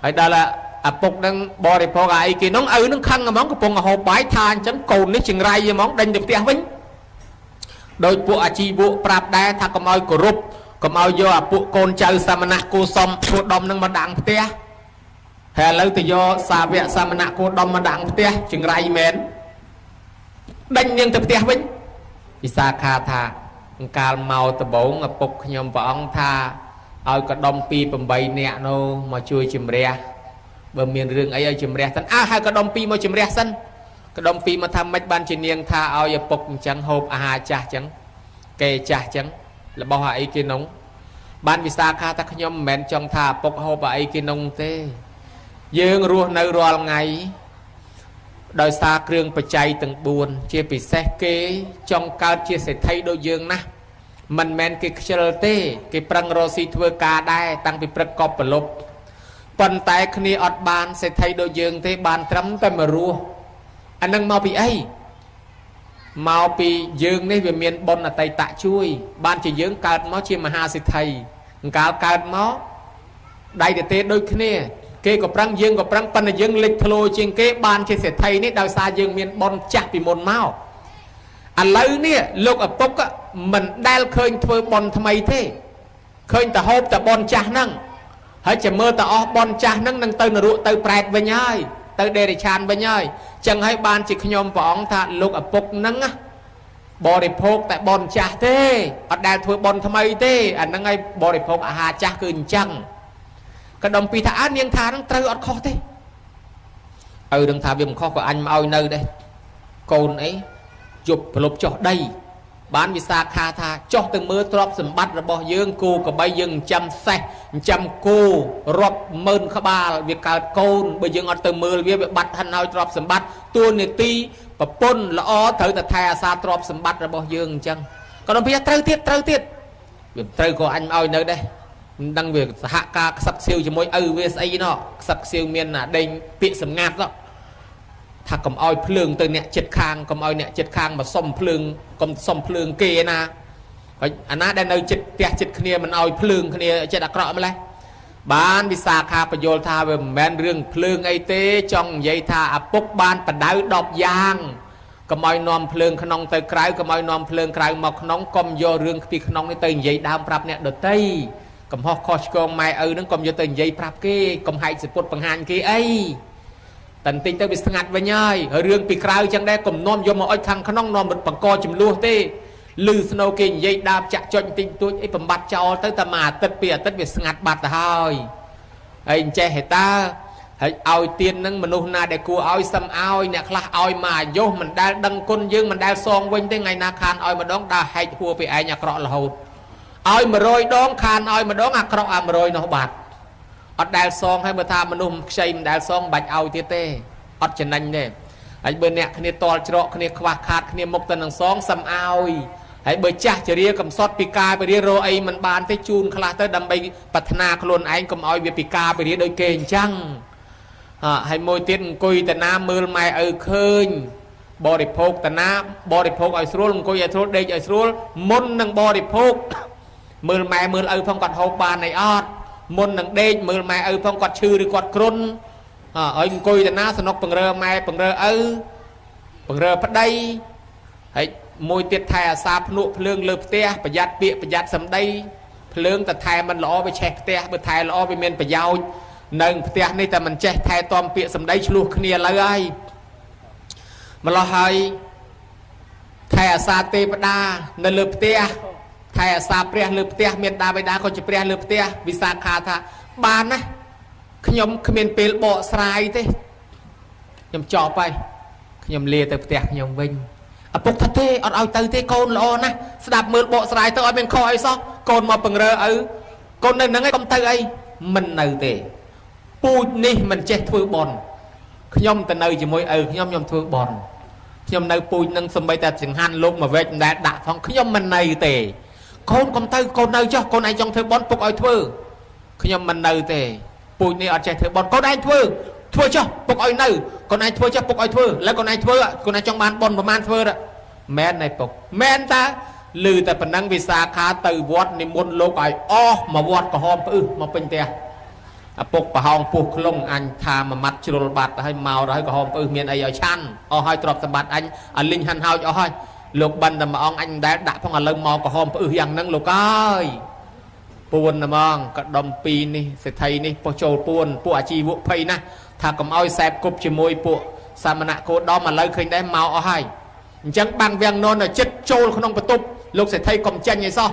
ហើយដល់ឪពុកនឹងបរិភោគអាអីគេនោះឪនឹងខឹងហ្មងកំពុងហូបបាយថាអញ្ចឹងកូននេះចង្រៃហ្មងដេញទៅផ្ទះវិញដោយពួកអាជីវកប្រាប់ដែរថាកុំឲ្យគោរពកុំឲ្យយកអាពួកកូនចៅសមណៈគោសំគោដុំនឹងមកដាំងផ្ទះហើយឥឡូវទៅយកសាវកសមណៈគោដុំមកដាំងផ្ទះចង្រៃមែនដេញនាងទៅផ្ទះវិញវិសាខាថាកាលមកដបងឪពុកខ្ញុំព្រះអង្គថាឲ្យកដុំ2 8នាក់នោះមកជួយជំរះបើមានរឿងអីឲ្យជំរះសិនអើហើយកដុំ2មកជំរះសិនកដុំ2មកថាម៉េចបានជានាងថាឲ្យឪពុកអញ្ចឹងហូបអាហារចាស់អញ្ចឹងគេចាស់អញ្ចឹងរបស់អីគេនោះបានវិសាខាថាខ្ញុំមិនមែនចង់ថាឪពុកហូបអីគេនោះទេយើងរស់នៅរាល់ថ្ងៃដោយសារគ្រឿងបច្ច័យទាំង4ជាពិសេសគេចង់កើតជាសេដ្ឋីដូចយើងណាស់មិនមែនគេខ្ជិលទេគេប្រឹងរកស៊ីធ្វើការដែរតាំងពីព្រឹកកប់ប្រលប់ប៉ុន្តែគ្នាអត់បានសេដ្ឋីដូចយើងទេបានត្រឹមតែមករស់អានឹងមកពីអីមកពីយើងនេះវាមានបុណ្យអតីតជួយបានជាយើងកើតមកជាមហាសេដ្ឋីកាលកើតមកដៃទទេដូចគ្នាគេក៏ប្រឹងយើងក៏ប្រឹងប៉ុន្តែយើងលេចធ្លោជាងគេបានជាសេដ្ឋីនេះដោយសារយើងមានបុណ្យចាស់ពីមុនមកឥឡូវនេះលោកឪពុកមិនដែលឃើញធ្វើបុណ្យថ្មីទេឃើញតែហូបតែបុណ្យចាស់ហ្នឹងហើយចាំមើលតែអស់បុណ្យចាស់ហ្នឹងនឹងទៅនរកទៅប្រែតវិញហើយទៅដេរិឆានវិញហើយចឹងហើយបានជាខ្ញុំព្រះអង្គថាលោកឪពុកហ្នឹងណាបរិភោគតែបុណ្យចាស់ទេអត់ដែលធ្វើបុណ្យថ្មីទេអាហ្នឹងហើយបរិភោគអាហារចាស់គឺអញ្ចឹងក៏ដុំពីថាអើនាងថានឹងត្រូវអត់ខុសទេឪនឹងថាវាមិនខុសក៏អញមកឲ្យនៅដែរកូនអីជប់ប្រលប់ចុះដីបានវិសាខាថាចុះទៅមើលទ្រព្យសម្បត្តិរបស់យើងគោក្របីយើងចិញ្ចឹមសេះចិញ្ចឹមគោរាប់ម៉ឺនក្បាលវាកើតកូនបើយើងអត់ទៅមើលវាវាបាត់ហិនហើយទ្រព្យសម្បត្តិតួនាទីប្រពន្ធល្អត្រូវតែថែអាសាទ្រព្យសម្បត្តិរបស់យើងអញ្ចឹងក៏ដុំពីត្រូវទៀតត្រូវទៀតវាត្រូវក៏អញមកឲ្យនៅដែរមិនដឹងវាសហការខ្សឹកសៀវជាមួយឪវាស្អីណោះខ្សឹកសៀវមានអាដេញពាក្យសម្ងាត់ថាកុំឲ្យភ្លើងទៅអ្នកចិត្តខាងកុំឲ្យអ្នកចិត្តខាងមកសុំភ្លើងកុំសុំភ្លើងគេណាហើយអាណាដែលនៅចិត្តផ្ទះចិត្តគ្នាមិនឲ្យភ្លើងគ្នាចិត្តអាក្រក់ម្លេះបានវិសាខាបញ្យល់ថាវាមិនមែនរឿងភ្លើងអីទេចង់និយាយថាឪពុកបានបដៅ10យ៉ាងកុំឲ្យនាំភ្លើងក្នុងទៅក្រៅកុំឲ្យនាំភ្លើងក្រៅមកក្នុងកុំយករឿងពីក្នុងនេះទៅនិយាយដើមប្រាប់អ្នកដទៃកំហុសខុសឆ្គងម៉ែឪនឹងកុំយកទៅនិយាយប្រាប់គេកុំហែកសពុតបង្ហាញគេអីតែបន្តិចទៅវាស្ងាត់វិញហើយរឿងពីក្រៅចឹងដែរកុំនាំយកមកអុចខាងក្នុងនាំបង្កចំនួនទេឮស្នូគេនិយាយដើមចាក់ចុចបន្តិចបន្តួចអីបំបត្តិចោលទៅតែមួយអាទិត្យពីរអាទិត្យវាស្ងាត់បាត់ទៅហើយហើយអញ្ចេះហេតាហើយឲ្យទៀននឹងមនុស្សណាដែលគួរឲ្យសឹមឲ្យអ្នកខ្លះឲ្យមកអាយុមិនដែលដឹងគុណយើងមិនដែលសងវិញទេថ្ងៃណាខានឲ្យម្ដងដើរហែកហួរពីឯងអាក្រក់រហូតឲ្យ100ដងខានឲ្យម្ដងអាក្រក់អា100នោះបាត់អត់ដែលសងហើយបើថាមនុស្សខ្ចីមិនដែលសងបាច់ឲ្យទៀតទេអត់ចំណេញទេហើយបើអ្នកគ្នាតល់ច្រកគ្នាខ្វះខាតគ្នាមុខទៅនឹងសងសឹមឲ្យហើយបើចាស់ចរិយាកំសត់ពីការពរារអីមិនបានទេជូនខ្លះទៅដើម្បីប្រាថ្នាខ្លួនឯងកុំឲ្យវាពីការពរាដូចគេអញ្ចឹងហើយមួយទៀតអង្គុយតាណាមើលម៉ែឪឃើញបរិភោគតាណាបរិភោគឲ្យស្រួលអង្គុយឲ្យស្រួលដេកឲ្យស្រួលមុននឹងបរិភោគ មើលម៉ែមើលឪផងគាត់ហូបបានអីអត់មុននឹងដេកមើលម៉ែឪផងគាត់ឈឺឬគាត់គ្រុនឲ្យអង្គុយទៅណាសនុកពង្រើម៉ែពង្រើឪពង្រើប្តីហើយមួយទៀតថែអាសាភ្នក់ភ្លើងលើផ្ទះប្រយ័ត្នពាក្យប្រយ័ត្នសម្ដីភ្លើងតែថែមិនល្អវាឆេះផ្ទះបើថែល្អវាមានប្រយោជន៍នៅផ្ទះនេះតែមិនចេះថែទាំពាក្យសម្ដីឆ្លោះគ្នាឡើយហើយម្លោះហើយថែអាសាទេវតានៅលើផ្ទះថែអាសាព្រះលើផ្ទះមានតាបិតាក៏ជាព្រះលើផ្ទះវិសាខាថាបានណាខ្ញុំគ្មានពេលបកស្រាយទេខ្ញុំចប់ហើយខ្ញុំលាទៅផ្ទះខ្ញុំវិញឪពុកថាទេអត់ឲ្យទៅទេកូនល្អណាស់ស្ដាប់មើលបកស្រាយទៅអត់មានខុសអីសោះកូនមកពង្រើឪកូននៅនឹងឯងកុំទៅអីមិននៅទេពូជនេះមិនចេះធ្វើបន់ខ្ញុំទៅនៅជាមួយឪខ្ញុំខ្ញុំធ្វើបន់ខ្ញុំនៅពូជនឹងសំបីតែចង្ហាន់លោកមកវែកមិនដែលដាក់ផងខ្ញុំមិននៅទេកូនកុំទៅកូននៅចុះកូនឯងចង់ធ្វើបន់ពុកឲ្យធ្វើខ្ញុំមិននៅទេពូជនេះអត់ចេះធ្វើបន់កូនឯងធ្វើធ្វើចុះពុកឲ្យនៅកូនឯងធ្វើចុះពុកឲ្យធ្វើឥឡូវកូនឯងធ្វើកូនឯងចង់បានបន់ប្រមាណធ្វើមែនទេពុកមែនតាឮតែប៉ុណ្ណឹងវិសាខាទៅវត្តនិមន្តលោកឲ្យអស់មកវត្តក្រហមផ្អឹសមកពេញផ្ទះឪពុកប្រហោងពោះខ្លងអញថាមួយម៉ាត់ជ្រុលបាត់ហើយមកដល់ក្រហមផ្អឹសមានអីឲ្យឆាន់អស់ហើយទ្រព្យសម្បត្តិអញឲ្យលីងហាន់ហោចអស់ហើយលោកបិណ្ឌតែមួយអង្គអញមិនដែលដាក់ផងឥឡូវមកក្រហមផ្អឹសយ៉ាងហ្នឹងលោកអើយពួនហ្មងកដុំពីរនេះសេដ្ឋីនេះពោះចូលពួនពួកអាជីវភ័យណាស់ថាកុំឲ្យសែបគប់ជាមួយពួកសមណៈគោដមឥឡូវឃើញដែរមកអស់ហើយអញ្ចឹងបាំងវាំងននចិត្តចូលក្នុងបន្ទប់លោកសេដ្ឋីកុំចេញអីសោះ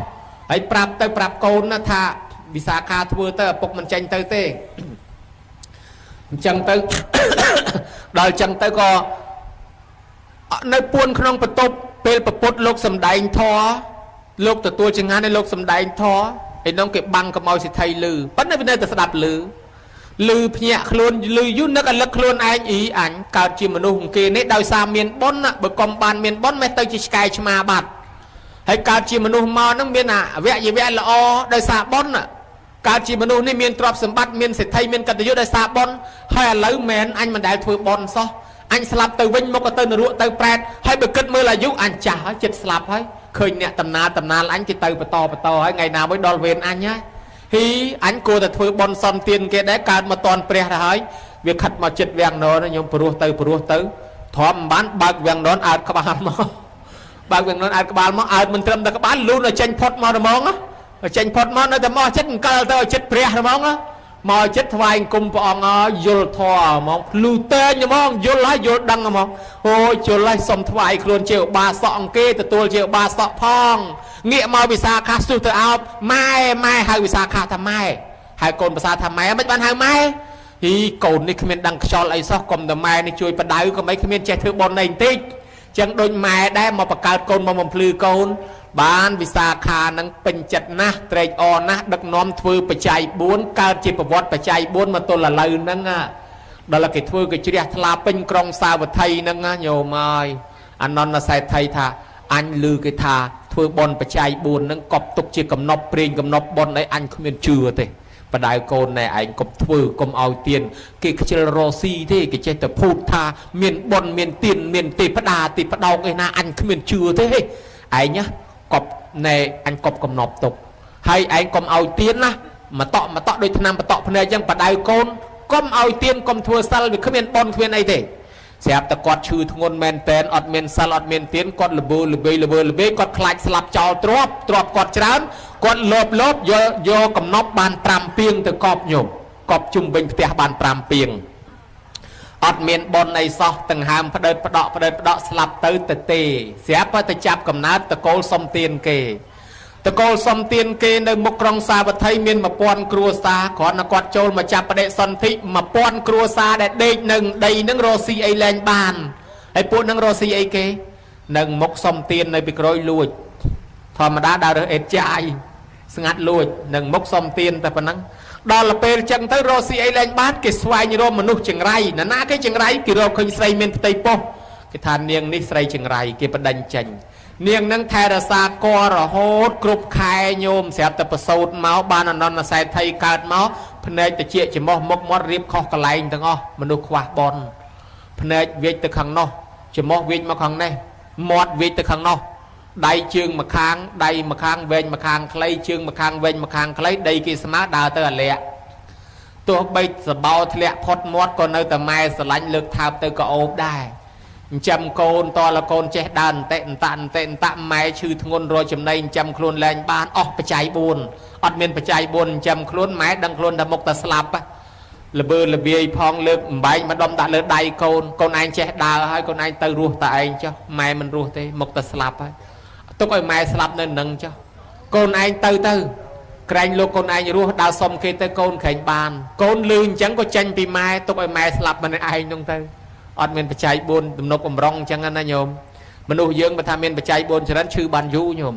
ហើយប្រាប់ទៅប្រាប់កូនណាថាវិសាខាធ្វើទៅឪពុកមិនចេញទៅទេអញ្ចឹងទៅដល់អញ្ចឹងទៅក៏នៅពួនក្នុងបន្ទប់ពេលប្រពុតលោកសំដែងធម៌លោកទទួលចង្ហាន់ឲ្យលោកសំដែងធម៌ឯនោះគេបាំងកុំឲ្យសេដ្ឋីលឺប៉ុន្តែវានៅតែស្ដាប់លឺលឺភ្ញាក់ខ្លួនលឺយូរនឹកឲ្យលឹកខ្លួនឯងអ៊ីអញកើតជាមនុស្សគេនេះដោយសារមានបុណ្យបើកុំបានមានបុណ្យមិនទៅជាឆ្កែឆ្មាបាត់ហើយកើតជាមនុស្សមកហ្នឹងមានអវយវៈល្អដោយសារបុណ្យកើតជាមនុស្សនេះមានទ្រព្យសម្បត្តិមានសេដ្ឋីមានកតញ្ញូដោយសារបុណ្យហើយឥឡូវមែនអញមិនដែលធ្វើបុណ្យសោះអញស្លាប់ទៅវិញមកក៏ទៅនរកទៅប្រែតហើយបើគិតមើលអាយុអញចាស់ហើយចិត្តស្លាប់ហើយឃើញអ្នកតំណាតំណាលអញគេទៅបន្តបន្តហើយថ្ងៃណាមួយដល់វេនអញហើយហ៊ីអញគួរតែធ្វើបុណ្យសន្ទានគេដែរកើតមកតនព្រះទៅហើយវាខិតមកចិត្តវាំងននខ្ញុំព្រោះទៅព្រោះទៅទ្រាំមិនបានបើកវាំងននអើតក្បាលមកបើកវាំងននអើតក្បាលមកអើតមិនត្រឹមតែក្បាលលូនឲ្យចេញផុតមកហ្មងចេញផុតមកនៅតែមកចិត្តអង្គលទៅឲ្យចិត្តព្រះហ្មងមកចិត្តថ្វាយអង្គមព្រះអង្គយល់ធម៌ហ្មងភ្លឺតែងហ្មងយល់ហើយយល់ដឹងហ្មងអូយល់ហើយសុំថ្វាយខ្លួនជាឧបាសកអង្គគេទទួលជាឧបាសកផងងាកមកវិសាខាស្ទុះទៅអោបម៉ែម៉ែហៅវិសាខាថាម៉ែហៅកូនប្រសាថាម៉ែមិនបានហៅម៉ែហ៊ីកូននេះគ្មានដឹងខ្យល់អីសោះកុំតែម៉ែនេះជួយបដៅកុំអីគ្មានចេះធ្វើបុណ្យអីបន្តិចចឹងដូចម៉ែដែរមកបង្កើតកូនមកបំភ្លឺកូនបានវិសាខានឹងពេញចិត្តណាស់ត្រេកអរណាស់ដឹកនាំធ្វើបច្ច័យ4កើតជាប្រវត្តិបច្ច័យ4មកទល់ឥឡូវហ្នឹងដល់គេធ្វើគេជ្រះថ្លាពេញក្រុងសាវត្ថីហ្នឹងញោមហើយអនន្តសេដ្ឋីថាអញឮគេថាធ្វើបុណ្យបច្ច័យ4ហ្នឹងកប់ទុកជាកំណប់ព្រេងកំណប់បុណ្យអីអញគ្មានជឿទេបដៅកូនណែឯងកុំធ្វើកុំឲ្យទៀនគេខ្ជិលរស៊ីទេគេចេះតែភូតថាមានបុណ្យមានទៀនមានទេពតាទេពដោកអីណាអញគ្មានជឿទេឯងណាកប់ណែអញកប់កំណប់ទុកហើយឯងកុំឲ្យទៀនណាមកតក់មកតក់ដូចឆ្នាំបតក់ភ្នែកអញ្ចឹងបដៅកូនកុំឲ្យទៀនកុំធ្វើសិលវាគ្មានបុណ្យគ្មានអីទេស្រាប់តែគាត់ឈឺធ្ងន់មែនតែនអត់មានសិលអត់មានទៀនគាត់លបឺលបេលបឺលបេគាត់ខ្លាចស្លាប់ចោលទ្របទ្របគាត់ច្រើនគាត់លោបលោបយកយកកំណប់បាន5ពីងទៅកប់ញោមកប់ជុំវិញផ្ទះបាន5ពីងអត់មានបុណ្យអីសោះទាំងហើមផ្ដិតផ្ដក់ផ្ដិតផ្ដក់ស្លាប់ទៅទៅទេស្រាប់តែចាប់កំណើតតកូលសុំទានគេតកូលសុំទានគេនៅមុខក្រុងសាវត្ថីមាន1000គ្រួសារគ្រាន់តែគាត់ចូលមកចាប់បដិសន្ធិ1000គ្រួសារដែលដេកនឹងដីនឹងរស់ស៊ីអីលែងបានហើយពួកនឹងរស់ស៊ីអីគេនឹងមុខសុំទាននៅពីក្រោយលួចធម្មតាដើររើសអេតចាយស្ងាត់លួចនឹងមុខសុំទានតែប៉ុណ្ណឹងដល់ពេលចឹងទៅរស់ស៊ីអីលែងបានគេស្វែងរកមនុស្សចង្រៃណាណាគេចង្រៃគេរកឃើញស្រីមានផ្ទៃពោះគេថានាងនេះស្រីចង្រៃគេប្តឹងចេញនាងនឹងថែរក្សាករហូតគ្រប់ខែញោមស្រាប់តែប្រសូតមកបានអនន្តសេដ្ឋីកើតមកភ្នែកតិចច្រមុះមុខមាត់រៀបខុសកន្លែងទាំងអស់មនុស្សខ្វះបុណ្យភ្នែកវាចទៅខាងនោះច្រមុះវាចមកខាងនេះមាត់វាចទៅខាងនោះ ដៃជើងម្ខាងដៃម្ខាងវែងម្ខាងខ្លីជើងម្ខាងវែងម្ខាងខ្លីដីគេស្មើដើរទៅអាលាក់ទោះបីសបោធ្លាក់ផុតមាត់ក៏នៅតែម៉ែស្រឡាញ់លើកថើបទៅក៏អូបដែរចិញ្ចឹមកូនតលកូនចេះដើរអន្តិអន្តអន្តិអន្តម៉ែឈឺធ្ងន់រកចំណីចិញ្ចឹមខ្លួនលែងបានអស់បច្ច័យ4អត់មានបច្ច័យ4ចិញ្ចឹមខ្លួនម៉ែដឹងខ្លួនថាមុខតែស្លាប់លបើលវាយផងលើកអំបែងមកដុំដាក់លើដៃកូនកូនឯងចេះដើរហើយកូនឯងទៅរស់តែឯងចុះម៉ែមិនរស់ទេមុខតែស្លាប់ហើយទុកឲ្យម៉ែស្លាប់នៅនឹងចុះកូនឯងទៅទៅក្រែងលោកកូនឯងរស់ដើរសុំគេទៅកូនក្រែងបានកូនលឺអញ្ចឹងក៏ចេញពីម៉ែទុកឲ្យម៉ែស្លាប់ម្នាក់ឯងនោះទៅអត់មានបច្ច័យ4ទំនុកបំរុងអញ្ចឹងណាញោមមនុស្សយើងបើថាមានបច្ច័យ4ច្រើនឈឺបានយូរញោម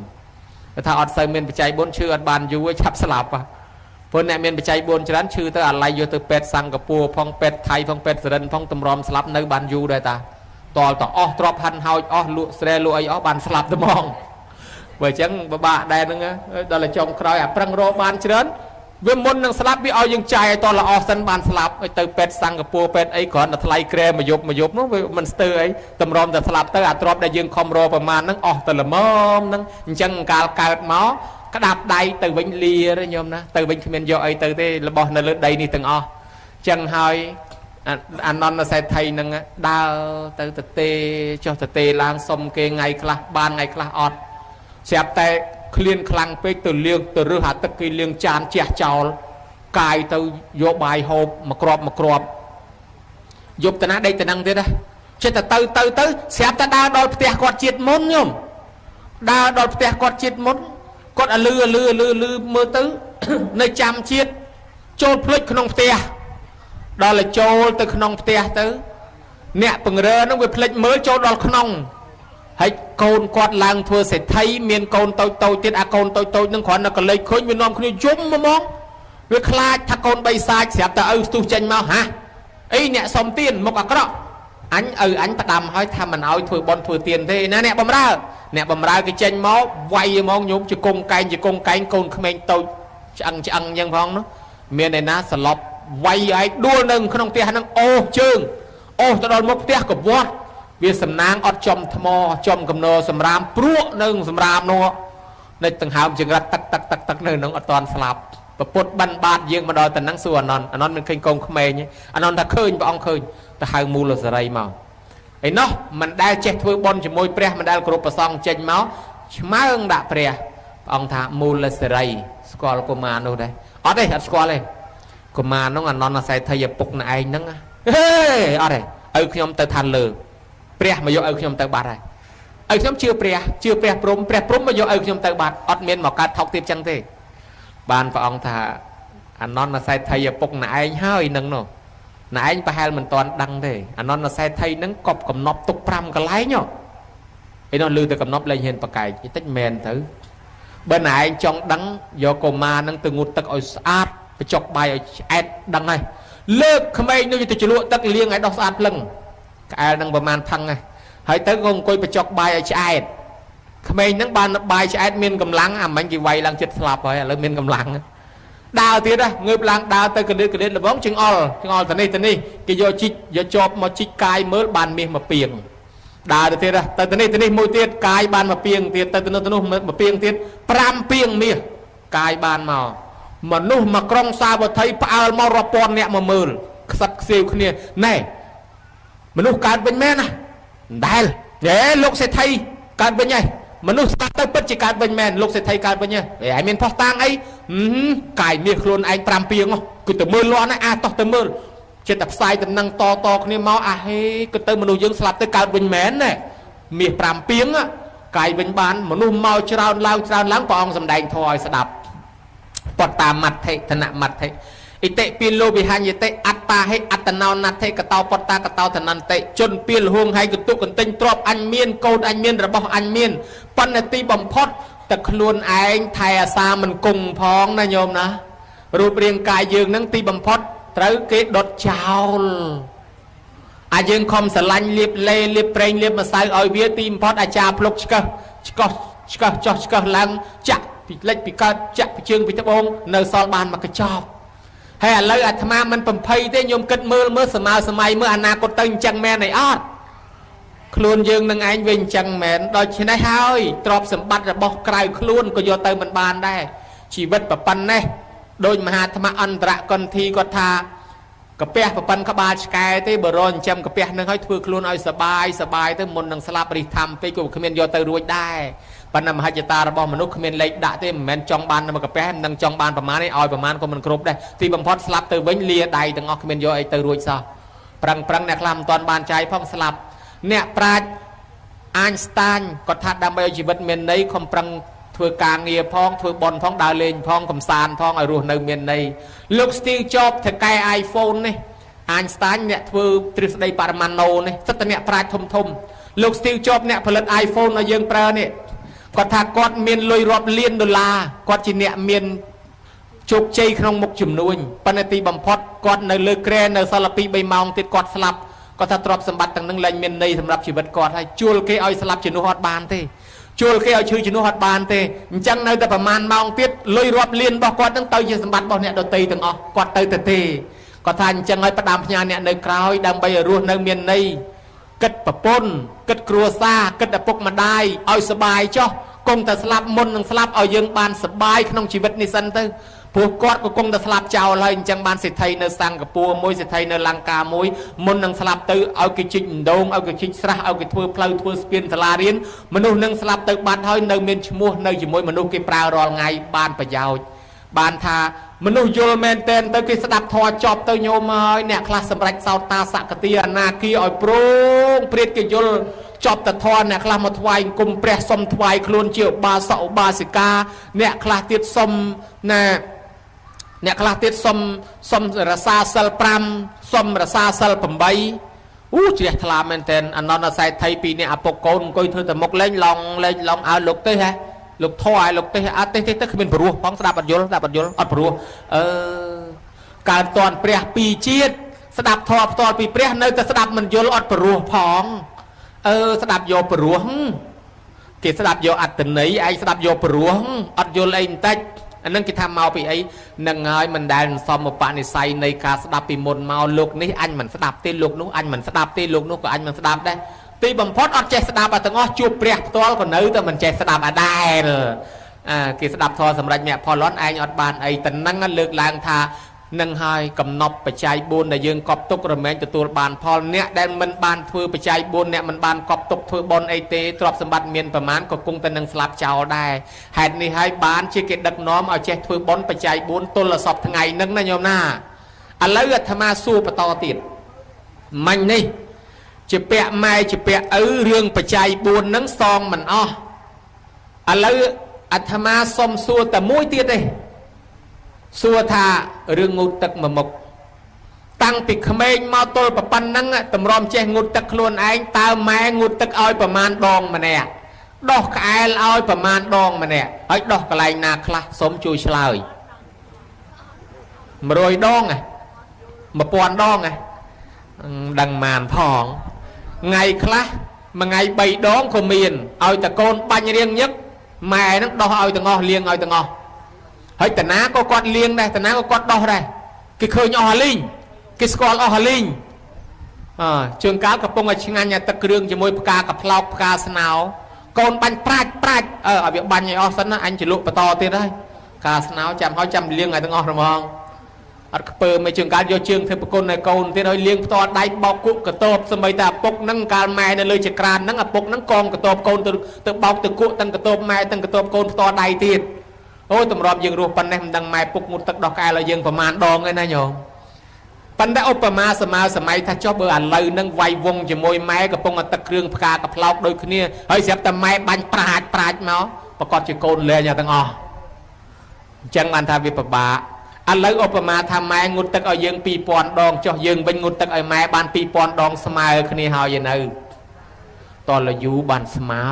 បើថាអត់សូវមានបច្ច័យ4ឈឺអត់បានយូរឆាប់ស្លាប់ព្រោះអ្នកមានបច្ច័យ4ច្រើនឈឺទៅអាឡ័យយកទៅពេទ្យសិង្ហបុរីផងពេទ្យថៃផងពេទ្យសរិនផងតម្រាំស្លាប់នៅបានយូរដែរតាតលតអស់ទ្របហាន់ហោចអស់លក់ស្រែលក់អីអស់បានស្លាប់តែហ្មងបើអញ្ចឹងពិបាកដែរហ្នឹងដល់តែចុងក្រោយអាប្រឹងរកបានច្រើនវាមុននឹងស្លាប់វាឲ្យយើងចាយឲ្យតលអស់សិនបានស្លាប់ឲ្យទៅពេទ្យសិង្ហបុរីពេទ្យអីគ្រាន់តែថ្លៃក្រែមួយយប់មួយយប់នោះវាមិនស្ទើរអីតម្រាំតែស្លាប់ទៅអាទ្របដែលយើងខំរកប្រមាណហ្នឹងអស់ទៅល្មមហ្នឹងអញ្ចឹងកាលកើតមកក្តាប់ដៃទៅវិញលាទេញោមណាទៅវិញគ្មានយកអីទៅទេរបស់នៅលើដីនេះទាំងអស់អញ្ចឹងហើយអានន្ទសេដ្ឋីហ្នឹងដើរទៅទទេចុះទទេឡើងសុំគេថ្ងៃខ្លះបានថ្ងៃខ្លះអត់ស្រាប់តែឃ្លានខ្លាំងពេកទៅលាងទៅរើសអាទឹកគេលាងចានជះចោលកាយទៅយកបាយហូបមួយគ្រាប់មួយគ្រាប់យប់តាណាដេកតានឹងទៀតណាចិត្តតែទៅទៅទៅស្រាប់តែដើរដល់ផ្ទះគាត់ជាតិមុនញោមដើរដល់ផ្ទះគាត់ជាតិមុនគាត់អលឺអលឺអលឺអលឺមើលទៅនៅចាំជាតិចូលភ្លេចក្នុងផ្ទះដល់តែចូលទៅក្នុងផ្ទះទៅអ្នកពង្រើនឹងវាភ្លេចមើលចូលដល់ក្នុងហើយកូនគាត់ឡើងធ្វើសេដ្ឋីមានកូនតូចតូចទៀតអាកូនតូចតូចនឹងគ្រាន់តែកលេចឃើញវានាំគ្នាយំហ្មងវាខ្លាចថាកូនបីសាចស្រាប់តែឪស្ទុះចេញមកហាអីអ្នកសុំទៀនមុខអាក្រក់អញឪអញផ្ដាំហើយថាមិនឲ្យធ្វើបន់ធ្វើទៀនទេណាអ្នកបំរើអ្នកបំរើគេចេញមកវាយហ្មងញោមជាគង់កែងជាគង់កែងកូនក្មេងតូចឆ្អឹងឆ្អឹងអញ្ចឹងផងនោះមានឯណាសឡប់វាយឲ្យដួលនៅក្នុងផ្ទះហ្នឹងអូសជើងអូសទៅដល់មុខផ្ទះកវត្តវាសំណាងអត់ចំថ្មចំកំណោសម្រាមព្រក់នៅសម្រាមនោះនៅដង្ហើមចង្រិតទឹកទឹកទឹកទឹកនៅនឹងអត់តាន់ស្លាប់ពពុទ្ធបិណ្ឌបាតយើងមកដល់តំណឹងសួរអានន្ទអានន្ទមិនឃើញកូនក្មេងអានន្ទថាឃើញព្រះអង្គឃើញទៅហៅមូលសរីមកឯណោះមិនដែលចេះធ្វើបុណ្យជាមួយព្រះមិនដែលគ្រប់ប្រសងចេញមកឆ្មើងដាក់ព្រះព្រះអង្គថាមូលសរីស្គាល់កុមារនោះដែរអត់ទេអត់ស្គាល់ទេកុមារនោះអានន្ទសេដ្ឋីឪពុកណែឯងហ្នឹងហេអត់ទេឪខ្ញុំទៅឋានលើព្រះមកយកឪខ្ញុំទៅបាត់ហើយឪខ្ញុំជឿព្រះជឿព្រះព្រំព្រះព្រំមកយកឪខ្ញុំទៅបាត់អត់មានមកកើតថោកទៀតចឹងទេបានព្រះអង្គថាអានន្ទសេដ្ឋីឪពុកណែឯងហើយនឹងនោះណែឯងប្រហែលមិនតាន់ដឹងទេអានន្ទសេដ្ឋីនឹងកប់កំណប់ទុក5កន្លែងឯនោះលឺតែកំណប់លែងហ៊ានប្រកែកតិចមែនទៅបើណែឯងចង់ដឹងយកកុមារនឹងទៅងូតទឹកឲ្យស្អាតបញ្ចុកបាយឲ្យឆ្អែតដឹងហើយលើកក្មេងនោះទៅជ្រលក់ទឹកលាងឲ្យដោះស្អាតភ្លឹងក្អែលនឹងប្រហែលផឹងហើយហើយទៅក៏អង្គុយបញ្ចុកបាយឲ្យឆ្អែតក្មេងហ្នឹងបានបាយឆ្អែតមានកម្លាំងអាមិញគេវាយឡើងចិត្តស្លាប់ហើយឥឡូវមានកម្លាំងដើរទៀតងើបឡើងដើរទៅកលៀតកលៀតល្បងចង្អល់ចង្អល់ទៅនេះទៅនេះគេយកជីកយកជាប់មកជីកកាយមើលបានមាសមួយពីងដើរទៅទៀតទៅទៅនេះទៅនេះមួយទៀតកាយបានមួយពីងទៀតទៅទៅនោះទៅនោះមួយពីងទៀត5ពីងមាសកាយបានមកមនុស្សមកក្រុងសាវត្ថីផ្អើលមករាប់ពាន់អ្នកមកមើលខ្សឹបខ្សៀវគ្នាណែមនុស្សកើតវិញមែនណាដែលហេលោកសេដ្ឋីកើតវិញហើយមនុស្សស្ដាប់ទៅពិតជាកើតវិញមែនលោកសេដ្ឋីកើតវិញហើយឯងមានផុសតាងអីកាយមាសខ្លួនឯង5ពីងគឺទៅមើលលាន់ណាអាតោះទៅមើលចិត្តតែផ្សាយតំណឹងតតគ្នាមកអាហេគឺទៅមនុស្សយើងស្លាប់ទៅកើតវិញមែនណាមាស5ពីងកាយវិញបានមនុស្សមកច្រើនឡើងច្រើនឡើងព្រះអង្គសម្ដែងធម៌ឲ្យស្ដាប់បតតាមមត្ថិធនមត្ថិអិតិពីលោវិហញ្ញតិអត្តាហិអត្តណោណដ្ឋិកតោបតតាកតោធនន្តិជនពីលហួងហើយកតុកន្ទិញទ្របអញមានកូនអញមានរបស់អញមានប៉ុន្តែទីបំផុតតែខ្លួនឯងថែអាសាមិនគង់ផងណាញោមណារូបរាងកាយយើងនឹងទីបំផុតត្រូវគេដុតចោលអាយើងខំស្រឡាញ់លៀបលេលៀបប្រេងលៀបម្សៅឲ្យវាទីបំផុតអាចារ្យភ្លុកឆ្កឹះឆ្កោះឆ្កឹះចោះឆ្កឹះឡើងចាក់ពីលិចពីកើតចាក់ពីជើងពីត្បូងនៅសល់បានមកកញ្ចប់ហើយឥឡូវអាត្មាមិនបំភ័យទេញោមគិតមើលមើលសម័យសម័យមើលអនាគតទៅអញ្ចឹងមែនអីអត់ ខ្លួនយើងនឹងឯងវិញអញ្ចឹងមែនដូច្នេះហើយទ្រព្យសម្បត្តិរបស់ក្រៅខ្លួនក៏យកទៅមិនបានដែរជីវិតប្រប៉ុណ្ណេះដោយមហាថ្មអន្តរកន្ធីគាត់ថាកាពះប្រប៉ុនក្បាលឆ្កែទេបើរចិញ្ចឹមកាពះនឹងឲ្យធ្វើខ្លួនឲ្យសបាយសបាយទៅមុននឹងស្លាប់រិះធម្មពេកក៏គ្មានយកទៅរួចដែរប៉ុន្តែមហិច្ឆតារបស់មនុស្សគ្មានលេខដាក់ទេមិនមែនចង់បានមកកាពះមិននឹងចង់បានប្រមាណទេឲ្យប្រមាណក៏មិនគ្រប់ដែរទីបំផុតស្លាប់ទៅវិញលាដៃទាំងអស់គ្មានយកអីទៅរួចសោះប្រឹងប្រឹងអ្នកខ្លះមិនទាន់បានចាយផងស្លាប់អ្នកប្រាជ្ញអាញស្តាញគាត់ថាដើម្បីឲ្យជីវិតមានន័យខំប្រឹងធ្វើការងារផងធ្វើបុណ្យផងដើរលេងផងកំសាន្តផងឲ្យរស់នៅមានន័យលោក Steve Jobs ថៅកែ iPhone នេះអាញស្តាញអ្នកធ្វើទ្រឹស្ដីបរមាណូនេះសិតតែអ្នកប្រាជ្ញធំធំលោក Steve Jobs អ្នកផលិត iPhone ឲ្យយើងប្រើនេះគាត់ថាគាត់មានលុយរាប់លានដុល្លារគាត់ជាអ្នកមានជោគជ័យក្នុងមុខជំនួញប៉ុន្តែទីបំផុតគាត់នៅលើគ្រែនៅសល់2 3ម៉ោងទៀតគាត់ស្លាប់គាត់ថាទ្រព្យសម្បត្តិទាំងនឹងលែងមានន័យសម្រាប់ជីវិតគាត់ហើយជួលគេឲ្យស្លាប់ជំនួសអត់បានទេជួលគេឲ្យឈឺជំនួសអត់បានទេអញ្ចឹងនៅតែប្រហែលម៉ោងទៀតលុយរាប់លានរបស់គាត់នឹងទៅជាសម្បត្តិរបស់អ្នកដទៃទាំងអស់គាត់ទៅទៅទេគាត់ថាអញ្ចឹងឲ្យផ្ដាំផ្ញើអ្នកនៅក្រោយដើម្បីឲ្យរស់នៅមានន័យគិតប្រពន្ធគិតគ្រួសារគិតឪពុកម្ដាយឲ្យសបាយចុះគង់តែស្លាប់មុននឹងស្លាប់ឲ្យយើងបានសបាយក្នុងជីវិតនេះសិនទៅព្រោះគាត់ក៏គង់តែស្លាប់ចោលហើយអញ្ចឹងបានសេដ្ឋីនៅសិង្ហបុរីមួយសេដ្ឋីនៅលង្កាមួយមុននឹងស្លាប់ទៅឲ្យគេជីកដងឲ្យគេជីកស្រះឲ្យគេធ្វើផ្លូវធ្វើស្ពានសាលារៀនមនុស្សនឹងស្លាប់ទៅបាត់ហើយនៅមានឈ្មោះនៅជាមួយមនុស្សគេប្រើរាល់ថ្ងៃបានប្រយោជន៍បានថាមនុស្សយល់មែនតែនទៅគេស្ដាប់ធម៌ចប់ទៅញោមហើយអ្នកខ្លះសម្រេចសោតាសកតិអនាគាឲ្យព្រងព្រាតគេយល់ចប់តធនអ្នកខ្លះមកថ្វាយអង្គមព្រះសុំថ្វាយខ្លួនជាឧបាសកឧបាសិកាអ្នកខ្លះទៀតសុំណាអ្នកខ្លះទៀតសុំរសាសិល5សុំរសាសិល8អូជ្រះថ្លាមែនតែនអនន្តសេដ្ឋីពីរអ្នកឪពុកកូនអង្គុយធ្វើតែមុខលេងឡងលេងឡងឲ្យលោកទេហ៎លោកធေါ်ឲ្យលោកទេអត់ទេទៅគ្មានព្រោះផងស្ដាប់អត់យល់ស្ដាប់អត់យល់អត់ព្រោះអឺកើតតនព្រះពីរជាតិស្ដាប់ធម៌ផ្ទាល់ពីព្រះនៅតែស្ដាប់មិនយល់អត់ព្រោះផងអឺស្ដាប់យកព្រោះគេស្ដាប់យកអត្តន័យឯងស្ដាប់យកព្រោះអត់យល់អីបន្តិចអានឹងគេថាមកពីអីនឹងហើយមិនដែលសំឧបនិស្ស័យនៃការស្ដាប់ពីមុនមកលោកនេះអញមិនស្ដាប់ទេលោកនោះអញមិនស្ដាប់ទេលោកនោះក៏អញមិនស្ដាប់ដែរទីបំផុតអត់ចេះស្ដាប់អាទាំងអស់ជួបព្រះផ្ទាល់ក៏នៅតែមិនចេះស្ដាប់អាដែលគេស្ដាប់ធម៌សម្រាប់មគ្គផលឯងអត់បានអីតំណឹងលើកឡើងថានឹងហើយកំណប់បច្ច័យ4ដែលយើងកប់ទុករមែងទទួលបានផលអ្នកដែលមិនបានធ្វើបច្ច័យ4អ្នកមិនបានកប់ទុកធ្វើបុណ្យអីទេទ្រព្យសម្បត្តិមានប្រមាណក៏គង់តែនឹងស្លាប់ចោលដែរហេតុនេះហើយបានជាគេដឹកនាំឲ្យចេះធ្វើបុណ្យបច្ច័យ4ទល់សពថ្ងៃនឹងណាញោមណាឥឡូវអាត្មាសួរបន្តទៀតមិញនេះជាពាក់ម៉ែជាពាក់ឪរឿងបច្ច័យ4នឹងសងមិនអស់ឥឡូវអាត្មាសុំសួរតែមួយទៀតទេសួរថារឿងងូតទឹកមួយមុខតាំងពីក្មេងមកទល់ប៉ុណ្ណឹងតម្រាំចេះងូតទឹកខ្លួនឯងតើម៉ែងូតទឹកឲ្យប្រមាណដងម្នាក់ដោះក្អែលឲ្យប្រមាណដងម្នាក់ហើយដោះកន្លែងណាខ្លះសូមជួយឆ្លើយ100ដង1000ដងដឹងម៉ានផងថ្ងៃខ្លះមួយថ្ងៃ3ដងក៏មានឲ្យតកូនបាញ់រៀងញឹកម៉ែនឹងដោះឲ្យទាំងអស់លាងឲ្យទាំងអស់ហើយតាណាក៏គាត់លាងដែរតាណាក៏គាត់ដោះដែរគេឃើញអស់អាលីងគេស្គាល់អស់អាលីងអើជើងកាលកំពុងឲ្យឆ្ងាញ់អាទឹកគ្រឿងជាមួយផ្កាកប្លោកផ្កាស្នោកូនបាញ់ប្រាច់ប្រាច់អើឲ្យវាបាញ់ឲ្យអស់សិនណាអញចលក់បន្តទៀតហើយផ្កាស្នោចាំឲ្យចាំលាងឲ្យទាំងអស់ហ្មងអត់ខ្ពើមិនជើងកាលយកជើងធ្វើប្រគុណឲ្យកូនទៀតឲ្យលាងផ្ទាល់ដៃបោកគុកកតបសម្បីតែឪពុកហ្នឹងកាលម៉ែនៅលើចក្រានហ្នឹងឪពុកហ្នឹងកងកតបកូនទៅបោកទៅគក់ទាំងកតបម៉ែទាំងកតបកូនផ្ទាល់ដៃទៀតអូតម្រាប់យើងរស់ប៉ុណ្ណេះមិនដឹងម៉ែពុកងូតទឹកដោះក្អែលឲ្យយើងប្រមាណដងឯណាញោមប៉ុន្តែឧបមាសម័យសម័យថាចុះបើឥឡូវនឹងវាយវងជាមួយម៉ែកំពុងតែទឹកគ្រឿងផ្កាកប្លោកដូចគ្នាហើយស្រាប់តែម៉ែបាញ់ប្រាច់ប្រាច់មកប្រកាសជាកូនលែងទាំងអស់អញ្ចឹងបានថាវាពិបាកឥឡូវឧបមាថាម៉ែងូតទឹកឲ្យយើង2000ដងចុះយើងវិញងូតទឹកឲ្យម៉ែបាន2000ដងស្មើគ្នាហើយឯនៅតលយូបានស្មើ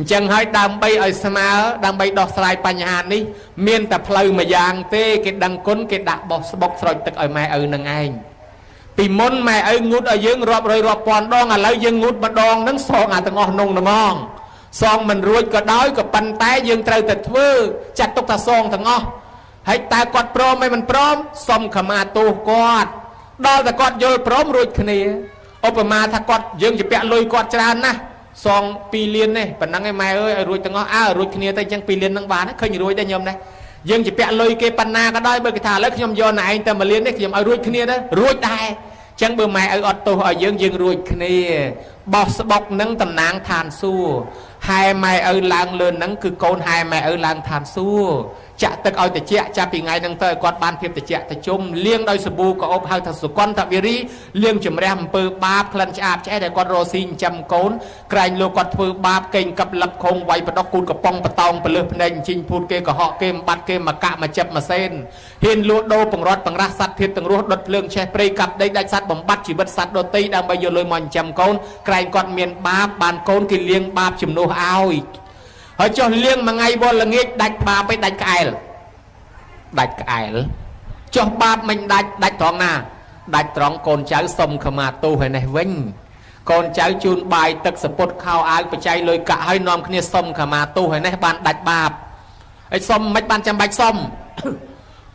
អញ្ចឹងហើយដើម្បីឲ្យស្មើដើម្បីដោះស្រាយបញ្ហានេះមានតែផ្លូវមួយយ៉ាងទេគេដឹងគុណគេដាក់បោះស្បុកស្រោចទឹកឲ្យម៉ែឪនឹងឯងពីមុនម៉ែឪងូតឲ្យយើងរាប់រយរាប់ពាន់ដងឥឡូវយើងងូតម្ដងនឹងសងអាទាំងអស់នងហ្មងសងមិនរួចក៏ដោយក៏ប៉ុន្តែយើងត្រូវតែធ្វើចាត់ទុកថាសងទាំងអស់ហើយតើគាត់ព្រមhayមិនព្រមសុំខមាទោសគាត់ដល់តែគាត់យល់ព្រមរួចគ្នា ឧបមាថាគាត់យើងជាពាក់លុយគាត់ច្រើនណាស់សង2លាននេះប៉ុណ្ណឹងឯងម៉ែអើយឲ្យរួចទាំងអស់អើរួចគ្នាទៅអញ្ចឹង2លានហ្នឹងបានឃើញរួចដែរញោមណាយើងជាពាក់លុយគេប៉ុណ្ណាក៏ដោយបើគេថាឥឡូវខ្ញុំយកណែឯងតែ1លាននេះខ្ញុំឲ្យរួចគ្នាទៅរួចដែរចឹងបើម៉ែឪអត់ទោសឲ្យយើងយើងរួចគ្នាបោះស្បុកនឹងតំណាងឋានសួគ៌ហែម៉ែឪឡើងលឿននឹងគឺកូនហែម៉ែឪឡើងឋានសួគ៌ចាក់ទឹកឲ្យតិចចាប់ពីថ្ងៃហ្នឹងទៅឲ្យគាត់បានភាពតិចតិជុំលាងដោយសាប៊ូក៏អូបហៅថាសុគន្ធវិរីលាងជំរះអំពើបាបក្លិនឆ្អាបឆ្អែតឲ្យគាត់រស់ស៊ីចិញ្ចឹមកូនក្រែងលោកគាត់ធ្វើបាបកេងកឹបលឹបខងវាយបដកគូតកំប៉ុងបតោងពលឹះភ្នែកជីងភូតគេកុហកគេបាត់គេមកកាក់មកចាប់មកសេនហ៊ានលួចដូរបង្រត់បង្រាស់សត្វធាតទាំងរស់ដុតភ្លើងឆេះព្រៃកាប់ដីដាច់សត្វបំបត្តិជីវិតសត្វដទៃដើម្បីយកលុយមកចិញ្ចឹមកូនក្រែងគាត់មានបាបបានកូនគេលាងបាបជំនួសឲ្យហើយចុះលាងមួយថ្ងៃវល់ល្ងាចដាច់បាបไปដាច់ក្អែលដាច់ក្អែលចុះបាបមិនដាច់ដាច់ត្រង់ណាដាច់ត្រង់កូនចៅសុំខមាទោសឯនេះវិញកូនចៅជូនបាយទឹកសពុតខោអាវបច្ច័យលុយកាក់ឲ្យនាំគ្នាសុំខមាទោសឯនេះបានដាច់បាបហើយសុំមិនបានចាំបាច់សុំ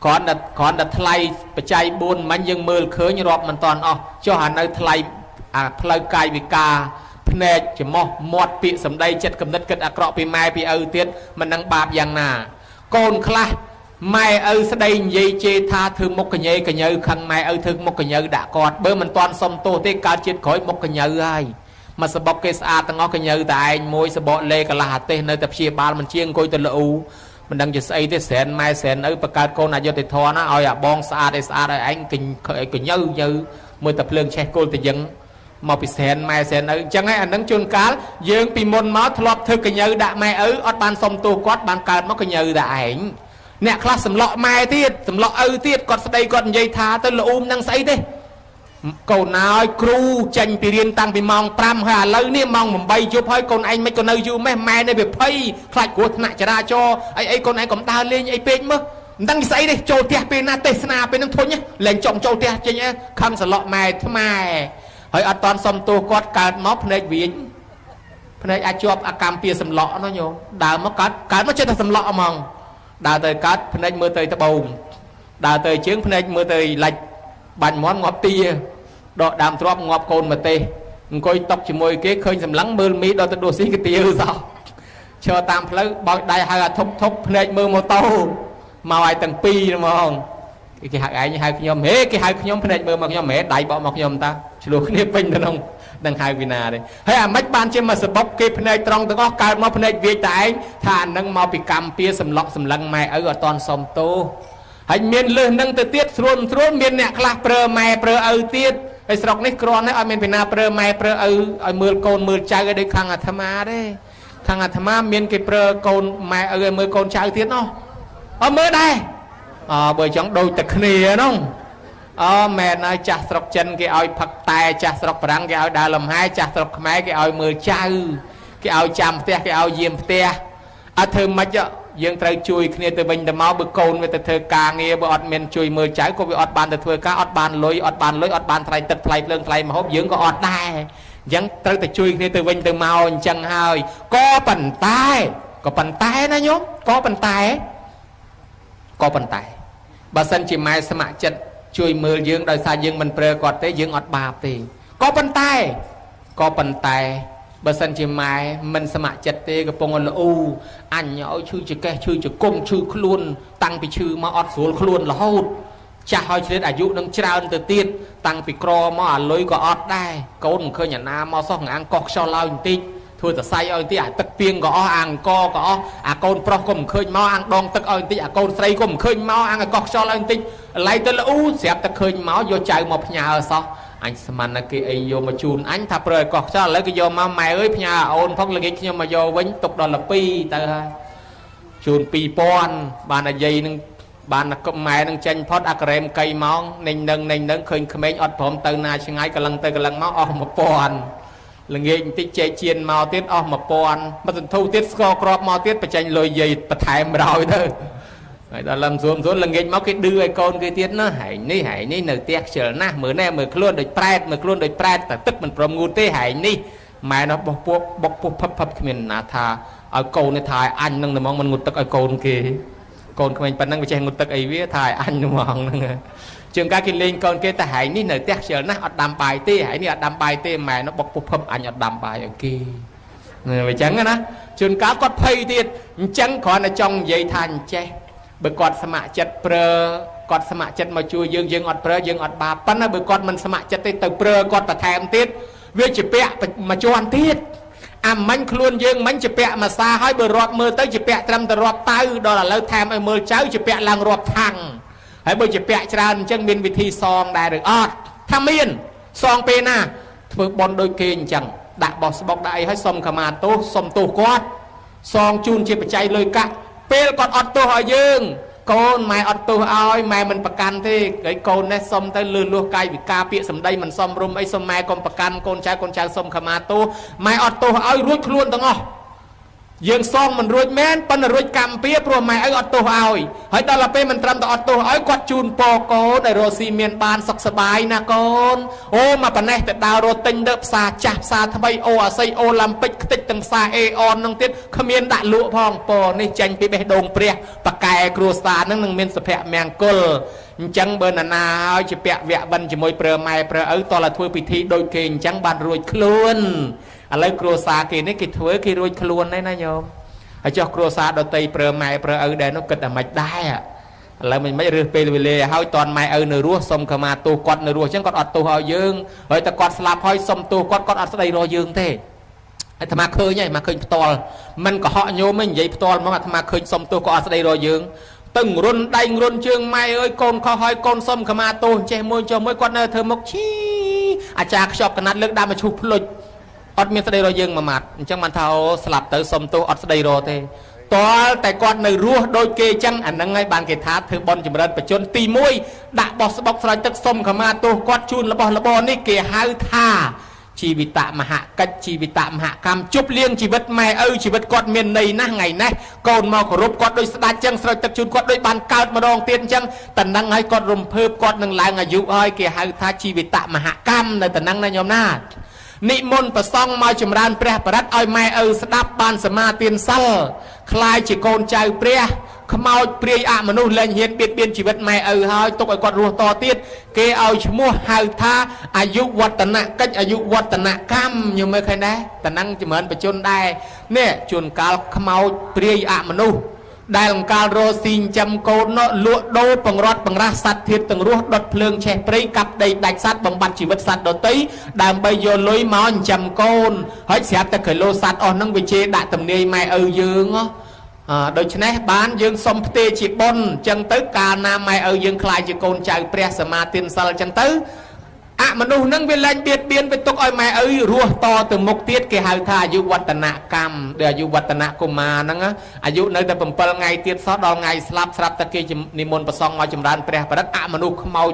គ្រាន់តែថ្លៃបច្ច័យ4មិញយើងមើលឃើញរាប់មិនតាន់អស់ចុះអានៅថ្លៃអាផ្លូវកាយវិការភ្នែកច្រមុះមាត់ពាក្យសម្ដីចិត្តគំនិតគិតអាក្រក់ពីម៉ែពីឪទៀតមិននឹងបាបយ៉ាងណាកូនខ្លះម៉ែឪស្ដីនិយាយជេរថាធ្វើមុខកញែកញើខឹងម៉ែឪធ្វើមុខកញើដាក់គាត់បើមិនតាន់សុំទោសទេកើតជាតិក្រោយមុខកញើហើយមកសបុកគេស្អាតទាំងអស់កញើតែឯងមួយសបកលេកន្លះអាទេសនៅតែព្យាបាលមិនជាអង្គុយទៅលូមិនដឹងជាស្អីទេសែនម៉ែសែនឪបង្កើតកូនអយុត្តិធម៌ណាឲ្យអាបងស្អាតឲ្យស្អាតឲ្យឯងកញើញើមើលតែភ្លើងឆេះគល់ទៅយើងមកពីសែនម៉ែសែនឪអញ្ចឹងឯងអានឹងជួនកាលយើងពីមុនមកធ្លាប់ធ្វើកញើដាក់ម៉ែឪអត់បានសុំទោសគាត់បានកើតមកកញើដាក់ឯងអ្នកខ្លះសម្លក់ម៉ែទៀតសម្លក់ឪទៀតគាត់ស្ដីគាត់និយាយថាទៅល្អូមនឹងស្អីទេកូនអើយគ្រូចេញពីរៀនតាំងពីម៉ោង5ហើយឥឡូវនេះម៉ោង8យប់ហើយកូនឯងមិនក៏នៅយូរម៉េះម៉ែនៅវាភ័យខ្លាចគ្រោះថ្នាក់ចរាចរណ៍អីកូនឯងកុំដើរលេងអីពេកមើលមិនដឹងស្អីទេចូលផ្ទះពេលណាទេសនាពេលហ្នឹងធុញលែងចង់ចូលផ្ទះចេញខឹងសឡក់ម៉ែថ្មែហើយអត់តាន់សុំទោសគាត់កើតមកភ្នែកវិញភ្នែកអាចជាប់អាកម្មពៀសម្លក់នោះញោមដើរមកកើតមកចេះតែសម្លក់ហ្មងដើរទៅកើតភ្នែកមើលទៅត្បូងដើរទៅជើងភ្នែកមើលទៅឡាច់បាញ់មាន់ងាប់ទាដកដើមទ្របងាប់កូនម្ទេសអង្គុយតុកជាមួយគេឃើញសម្លឹងមើលមីដល់ទៅដួសស៊ីកាទៀវសោះឈរតាមផ្លូវបោចដៃហៅអាធុបធុបភ្នែកមើលម៉ូតូមកឲ្យទាំងពីរហ្មងគេហៅឯងហៅខ្ញុំហេគេហៅខ្ញុំភ្នែកមើលមកខ្ញុំហេដៃបកមកខ្ញុំតាឆ្លោះគ្នាពេញទៅក្នុងនឹងហៅវិណាទេហើយអាម៉េចបានជាមកសបុកគេភ្នែកត្រង់ទាំងអស់កើតមកភ្នែកវាយតែឯងថាអានឹងមកពីកម្មពៀសម្លក់សម្លឹងម៉ែឪអត់តន់សុំទោសហើយមានលឹះនឹងទៅទៀតស្រួលស្រួលមានអ្នកខ្លះប្រើម៉ែប្រើឪទៀតហើយស្រុកនេះគ្រាន់តែអត់មានពីណាប្រើម៉ែប្រើឪឲ្យមើលកូនមើលចៅឲ្យដូចខាងអាត្មាទេខាងអាត្មាមានគេប្រើកូនម៉ែឪឲ្យមើលកូនចៅទៀតណោះអត់មើលដែរអបើចង់ដូចតែគ្នានោះអមែនហើយចាស់ស្រុកចិនគេឲ្យផឹកតែចាស់ស្រុកបារាំងគេឲ្យដើរលំហែចាស់ស្រុកខ្មែរគេឲ្យមើលចៅគេឲ្យចាំផ្ទះគេឲ្យយាមផ្ទះអត់ធ្វើម៉េចយើងត្រូវជួយគ្នាទៅវិញទៅមកបើកូនវាទៅធ្វើការងារបើអត់មានជួយមើលចៅក៏វាអត់បានទៅធ្វើការអត់បានលុយអត់បានលុយអត់បានថ្លៃទឹកថ្លៃភ្លើងថ្លៃម្ហូបយើងក៏អត់ដែរអញ្ចឹងត្រូវតែជួយគ្នាទៅវិញទៅមកអញ្ចឹងហើយក៏ប៉ុន្តែណាញោមក៏ប៉ុន្តែបើសិនជាម៉ែស្ម័គ្រចិត្តជួយមើលយើងដោយសារយើងមិនប្រើគាត់ទេយើងអត់បាបទេក៏ប៉ុន្តែបើសិនជាម៉ែមិនស្ម័គ្រចិត្តទេកំពុងលូអញឲ្យឈឺចកេះឈឺជង្គង់ឈឺខ្លួនតាំងពីឈឺមកអត់ស្រួលខ្លួនរហូតចាស់ហើយឆ្លៀតអាយុនឹងច្រើនទៅទៀតតាំងពីក្រមកអាលុយក៏អត់ដែរកូនមិនឃើញអាណាមកសោះងាងកោះខ្យល់ឡើយបន្តិចធ្វើសរសៃឲ្យបន្តិចអាទឹកពីងក៏អស់អាអង្គក៏អស់អាកូនប្រុសក៏មិនឃើញមកអាងដងទឹកឲ្យបន្តិចអាកូនស្រីក៏មិនឃើញមកអាងកោះខ្យល់ឲ្យបន្តិចឡៃទៅលូស្រាប់តែឃើញមកយកចៅមកផ្ញើសោះអញស្មានណាគេអីយកមកជូនអញថាប្រើឲ្យកោះខ្យល់ឥឡូវគេយកមកម៉ែអើយផ្ញើអូនផងល្ងាចខ្ញុំមកយកវិញទុកដល់12ទៅហើយជូន2000បានអាយាយនឹងបានម៉ែនឹងចេញផុតអាការ៉េមកៃម៉ោងនឹងនឹងឃើញក្មេងអត់ព្រមទៅណាឆ្ងាយកលឹងទៅកលឹងមកអស់1000ល្ងាចបន្តិចចេកជៀនមកទៀតអស់1000មកសន្ធូទៀតស្ករគ្រាប់មកទៀតបញ្ចេញលុយយាយបន្ថែម100ទៅហើយដល់ឡើងស្រួលល្ងាចមកគេឌឺឲ្យកូនគេទៀតណាហែងនេះនៅផ្ទះខ្ជិលណាស់មើលណែមើលខ្លួនដូចប្រែតមើលខ្លួនដូចប្រែតតែទឹកមិនព្រមងូតទេហែងនេះម៉ែនោះបោះពួកបុកពុះផឹបផឹបគ្មានណាថាឲ្យកូននេះថាឲ្យអញនឹងហ្មងមិនងូតទឹកឲ្យកូនគេ កូនក្មេងប៉ុណ្ណឹងវាចេះងូតទឹកអីវាថាឲ្យអញហ្មងហ្នឹងជាងការគេលេងកូនគេតែហែងនេះនៅផ្ទះខ្ជិលណាស់អត់ដាំបាយទេហែងនេះអត់ដាំបាយទេម៉ែនោះបុកពុះភឹបអញអត់ដាំបាយឲ្យគេអញ្ចឹងណាជួនកាលគាត់ភ័យទៀតអញ្ចឹងគ្រាន់តែចង់និយាយថាអញ្ចេះបើគាត់ស្ម័គ្រចិត្តប្រើគាត់ស្ម័គ្រចិត្តមកជួយយើងយើងអត់ប្រើយើងអត់បាបប៉ុន្តែបើគាត់មិនស្ម័គ្រចិត្តទេទៅប្រើគាត់បន្ថែមទៀតវាជាពាក់មួយជាន់ទៀតអាមិញខ្លួនយើងមិញជាពាក់មួយសាហើយបើរាប់មើលទៅជាពាក់ត្រឹមតែរាប់តៅដល់ឥឡូវថែមឲ្យមើលចៅជាពាក់ឡើងរាប់ថាំងហើយបើជាពាក់ច្រើនអញ្ចឹងមានវិធីសងដែរឬអត់ថាមានសងពេលណាធ្វើបន់ដូចគេអញ្ចឹងដាក់បោះស្បុកដាក់អីឲ្យសុំខមាទោសសុំទោសគាត់សងជូនជាបច្ច័យលុយកាក់ពេលគាត់អត់ទោសឲ្យយើងកូនម៉ែអត់ទោសឲ្យម៉ែមិនប្រកាន់ទេហើយកូននេះសុំទៅលឺលួសកាយវិការពាក្យសម្ដីមិនសមរម្យអីសុំម៉ែកុំប្រកាន់កូនចៅកូនចៅសុំខមាទោសម៉ែអត់ទោសឲ្យរួចខ្លួនទាំងអស់យើងសងមិនរួចមែនប៉ុន្តែរួចកម្មពៀព្រោះម៉ែឪអត់ទោសឲ្យហើយដល់ពេលមិនត្រឹមតែអត់ទោសឲ្យគាត់ជូនពរកូនឲ្យរស់ស៊ីមានបានសុខសប្បាយណាកូនអូមកប៉ុណ្ណេះទៅដើររត់ទិញទៅផ្សារចាស់ផ្សារថ្មីអូអាស័យអូឡាំពិកខ្ទេចទាំងផ្សារអេអននឹងទៀតគ្មានដាក់លក់ផងពរនេះចេញពីបេះដូងព្រះបកែគ្រួសារនឹងនឹងមានសុភមង្គលអញ្ចឹងបើណានាហើយជាពាក់វគ្គបិណ្ឌជាមួយប្រើម៉ែប្រើឪតើធ្វើពិធីដូចគេអញ្ចឹងបានរួចខ្លួនឥឡូវគ្រួសារគេនេះគេធ្វើគេរួចខ្លួនហើយណាញោមហើយចុះគ្រួសារដតីប្រើម៉ែប្រើឪដែរនោះគិតតែមិនដែរឥឡូវមិនរើសពេលវេលាហើយតន់ម៉ែឪនៅរស់សុំខមាទោសគាត់នៅរស់អញ្ចឹងគាត់អត់ទោសឲ្យយើងហើយតែគាត់ស្លាប់ហើយសុំទោសគាត់គាត់អត់ស្ដីរកយើងទេអាត្មាឃើញហើយមកឃើញផ្ទាល់មិនកុហកញោមទេនិយាយផ្ទាល់មកអាត្មាឃើញសុំទោសគាត់អត់ស្ដីរកយើងទៅរុនដៃរុនជើងម៉ែអើយកូនខុសហើយកូនសុំខមាទោសចេះមួយចុះមួយគាត់នៅធ្វើមុខឈីអាចារ្យខ្ចប់កណាត់លើកដើមមកឈូសភ្លុចអត់មានស្ដីរកយើងមួយម៉ាត់អញ្ចឹងបានថាអូស្លាប់ទៅសុំទោសអត់ស្ដីរកទេតលតែគាត់នៅរស់ដូចគេអញ្ចឹងអាហ្នឹងហើយបានគេថាធ្វើបន់ចម្រើនបជនទី1ដាក់បោះស្បុកស្រោចទឹកសុំខមាទោសគាត់ជូនរបស់របរនេះគេហៅថាជីវិតមហកិច្ចជីវិតមហកម្មជប់លៀងជីវិតម៉ែឪជីវិតគាត់មានន័យណាស់ថ្ងៃនេះកូនមកគោរពគាត់ដូចស្ដេចចឹងស្រោចទឹកជូនគាត់ដូចបានកើតម្ដងទៀតអញ្ចឹងតំណឹងឲ្យគាត់រំភើបគាត់នឹងឡើងអាយុហើយគេហៅថាជីវិតមហកម្មនៅតំណឹងណាញោមណានិមន្តប្រសង់មកចម្រើនព្រះបរិត្តឲ្យម៉ែឪស្ដាប់បានសមាទានសិលក្លាយជាកូនចៅព្រះខ្មោចព្រាយអមនុស្សលែងហ៊ានបៀតបៀនជីវិតម៉ែឪហើយទុកឲ្យគាត់រស់តទៀតគេឲ្យឈ្មោះហៅថាអាយុវឌ្ឍនកិច្ចអាយុវឌ្ឍនកម្មញោមមើលឃើញដែរតំណឹងចម្រើនបជនដែរនេះជួនកាលខ្មោចព្រាយអមនុស្សដែលអង្កាលរស់ស៊ីចិញ្ចឹមកូននោះលក់ដូរបង្រត់បង្រាស់សត្វធាតទាំងរស់ដុតភ្លើងឆេះព្រៃកាប់ដីដាច់សត្វបំបត្តិជីវិតសត្វដទៃដើម្បីយកលុយមកចិញ្ចឹមកូនហើយស្រាប់តែគីឡូសត្វអស់ហ្នឹងវាជេរដាក់ទំនាយម៉ែឪយើងដូច្នេះបានយើងសុំផ្ទេជាបុណ្យអញ្ចឹងទៅកាលណាម៉ែឪយើងខ្លាយជាកូនចៅព្រះសមាទានសិលអញ្ចឹងទៅអមនុស្សនឹងវាលែងបៀតបៀនវាទុកឲ្យម៉ែឪរស់តទៅមុខទៀតគេហៅថាអាយុវឌ្ឍនកម្មដែលអាយុវឌ្ឍនកុមារហ្នឹងអាយុនៅតែ7ថ្ងៃទៀតសោះដល់ថ្ងៃស្លាប់ស្រាប់តែគេនិមន្តប្រសង់មកចម្រើនព្រះបរិត្តអមនុស្សខ្មោច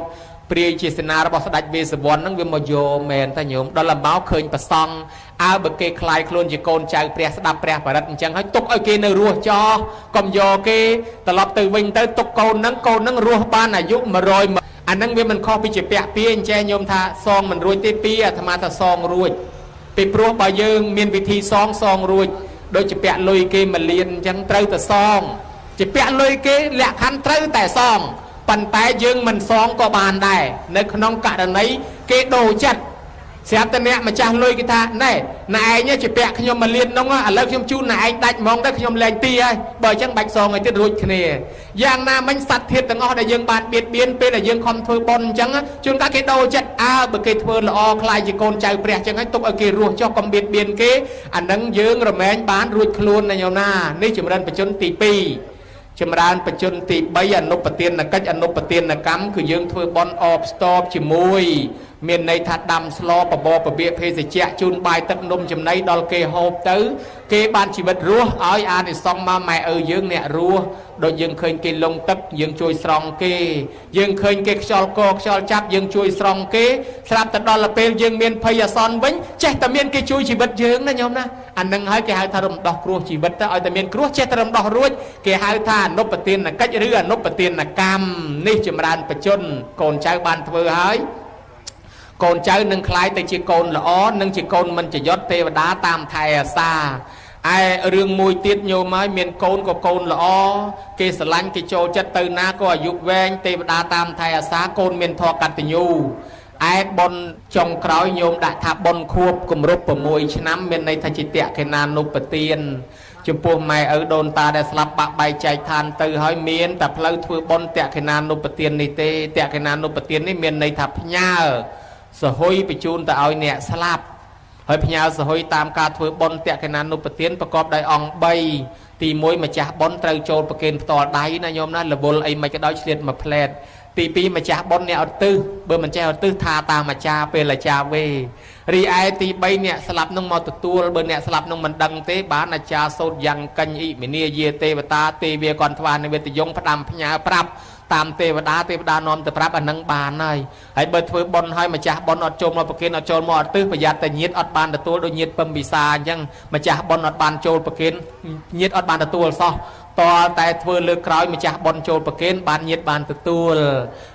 ព្រាយជាសេនារបស់ស្ដេចវេស្សវណ្ណហ្នឹងវាមកយកមែនតាញោមដល់លំបោឃើញប្រសង់អើបើគេខ្លាយខ្លួនជាកូនចៅព្រះស្ដាប់ព្រះបរិត្តអញ្ចឹងហើយទុកឲ្យគេនៅរស់ចោះកុំយកគេត្រឡប់ទៅវិញទៅទុកកូនហ្នឹងកូនហ្នឹងរស់បានអាយុ100អាហ្នឹងវាមិនខុសពីជាពាក់ពីអញ្ចេះញោមថាសងមិនរួចទេពីអាត្មាថាសងរួចពីព្រោះបើយើងមានវិធីសងសងរួចដូចជាពាក់លុយគេមួយលានអញ្ចឹងត្រូវតែសងជាពាក់លុយគេលក្ខខណ្ឌត្រូវតែសងប៉ុន្តែយើងមិនសងក៏បានដែរនៅក្នុងករណីគេដូរចិត្តស្រាប់តែអ្នកម្ចាស់លុយគេថាណែណែឯងជាពាក់ខ្ញុំមួយលាននោះឥឡូវខ្ញុំជូនណែឯងដាច់ហ្មងទៅខ្ញុំលែងទីហើយបើអញ្ចឹងបាច់សងឲ្យទៀតរួចគ្នាយ៉ាងណាមិញសត្វធាតុទាំងអស់ដែលយើងបានបៀតបៀនពេលដែលយើងខំធ្វើបុណ្យអញ្ចឹងជួនកាលគេដូរចិត្តអើបើគេធ្វើល្អខ្លាយជាកូនចៅព្រះអញ្ចឹងហើយទុកឲ្យគេរស់ចុះកុំបៀតបៀនគេអានឹងយើងរមែងបានរួចខ្លួនណាញោមណានេះចម្រើនបជនទី2ចម្រើនបជនទី3អនុបទានកិច្ចអនុបទានកម្មគឺយើងធ្វើបុណ្យអបស្ទប់ជាមួយមានន័យថាដាំស្លបបរបៀភេសជ្ជៈជូនបាយទឹកនំចំណីដល់គេហូបទៅគេបានជីវិតរស់ឲ្យអានិសង្សមកម៉ែឪយើងអ្នករស់ដូចយើងឃើញគេលងទឹកយើងជួយស្រង់គេយើងឃើញគេខ្យល់កខ្យល់ចាប់យើងជួយស្រង់គេស្រាប់តែដល់ពេលយើងមានភ័យអាសន្នវិញចេះតែមានគេជួយជីវិតយើងណាញោមណាអានឹងហើយគេហៅថារំដោះគ្រោះជីវិតទៅឲ្យតែមានគ្រោះចេះតែរំដោះរួចគេហៅថាអនុបទានកិច្ចឬអនុបទានកម្មនេះចម្រើនបជនកូនចៅបានធ្វើហើយកូនចៅនឹងក្លាយទៅជាកូនល្អនិងជាកូនមិនចយត់ទេវតាតាមថែអាសា ឯរឿងមួយទៀតញោមហើយមានកូនក៏កូនល្អគេស្រឡាញ់គេចូលចិត្តទៅណាក៏អាយុវែងទេវតាតាមថែអាសាកូនមានធម៌កតញ្ញូឯប៉ុនចុងក្រោយញោមដាក់ថាប៉ុនខួបគម្រប់6ឆ្នាំមានន័យថាជាតក្កណានុបទានចំពោះម៉ែឪដូនតាដែលស្លាប់បាក់បែកចែកឋានទៅហើយមានតែផ្លូវធ្វើបុណ្យតក្កណានុបទាននេះទេតក្កណានុបទាននេះមានន័យថាផ្ញើសហុយបញ្ជូនទៅឲ្យអ្នកស្លាប់ហើយផ្ញើសហុយតាមការធ្វើបុណ្យតក្កណានុបទានប្រកបដោយអង្គ3ទី1ម្ចាស់បុណ្យត្រូវចូលប្រគេនផ្ទាល់ដៃណាញោមណារវល់អីមិនក៏ដោយឆ្លៀតមួយផ្លែតទី2ម្ចាស់បុណ្យអ្នកឧទ្ទិសបើមិនចេះឧទ្ទិសថាតាមអាចារ្យពេលអាចារ្យវេរីឯទី3អ្នកស្លាប់នឹងមកទទួលបើអ្នកស្លាប់នឹងមិនដឹងទេបានអាចារ្យសូត្រយ៉ាងកញ្ញអ៊ិមិនីយាទេវតាទេវាកន្ថ្វានិវេទយងផ្ដាំផ្ញើប្រាប់តាមទេវតាទេវតានាំទៅប្រាប់អានឹងបានហើយហើយបើធ្វើបុណ្យហើយម្ចាស់បុណ្យអត់ចូលមកប្រគេនអត់ចូលមកអត់ទិសប្រយ័ត្នតែញាតអត់បានទទួលដូចញាតពឹមពិសាអញ្ចឹងម្ចាស់បុណ្យអត់បានចូលប្រគេនញាតអត់បានទទួលសោះតលតែធ្វើលើកក្រោយម្ចាស់បុណ្យចូលប្រគេនបានញាតបានទទួល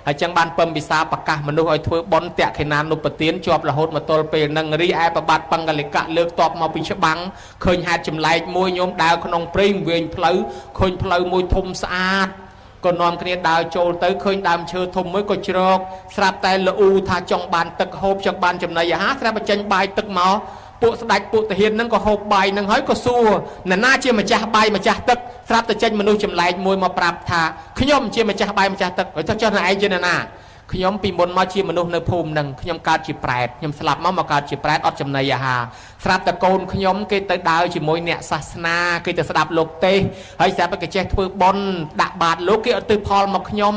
ហើយចឹងបានពឹមពិសាប្រកាសមនុស្សឲ្យធ្វើបុណ្យតក្ខិណានុបទានជាប់រហូតមកទល់ពេលនឹងរីឯប្របាទបង្កលិកៈលើកតបមកពីច្បាំងឃើញហេតុចម្លែកមួយញោមដើរក្នុងព្រៃវែងផ្លូវឃើញផ្លូវមួយធំស្អាតក៏នាំគ្នាដើរចូលទៅឃើញដើមឈើធំមួយក៏ជ្រកស្រាប់តែលូថាចង់បានទឹកហូបចង់បានចំណីអាហារស្រាប់តែចេញបាយទឹកមកពួកស្ដេចពួកទាហានហ្នឹងក៏ហូបបាយហ្នឹងហើយក៏សួរនរណាជាម្ចាស់បាយម្ចាស់ទឹកស្រាប់តែចេញមនុស្សចម្លែកមួយមកប្រាប់ថាខ្ញុំជាម្ចាស់បាយម្ចាស់ទឹកហើយចុះណែឯងជានរណាខ្ញុំពីមុនមកជាមនុស្សនៅភូមិហ្នឹងខ្ញុំកើតជាប្រែតខ្ញុំស្លាប់មកកើតជាប្រែតអត់ចំណីអាហារស្រាប់តែកូនខ្ញុំគេទៅដើរជាមួយអ្នកសាសនាគេទៅស្ដាប់លោកទេសហើយស្រាប់តែគេចេះធ្វើបុណ្យដាក់បាតលោកគេឧទ្ទិសផលមកខ្ញុំ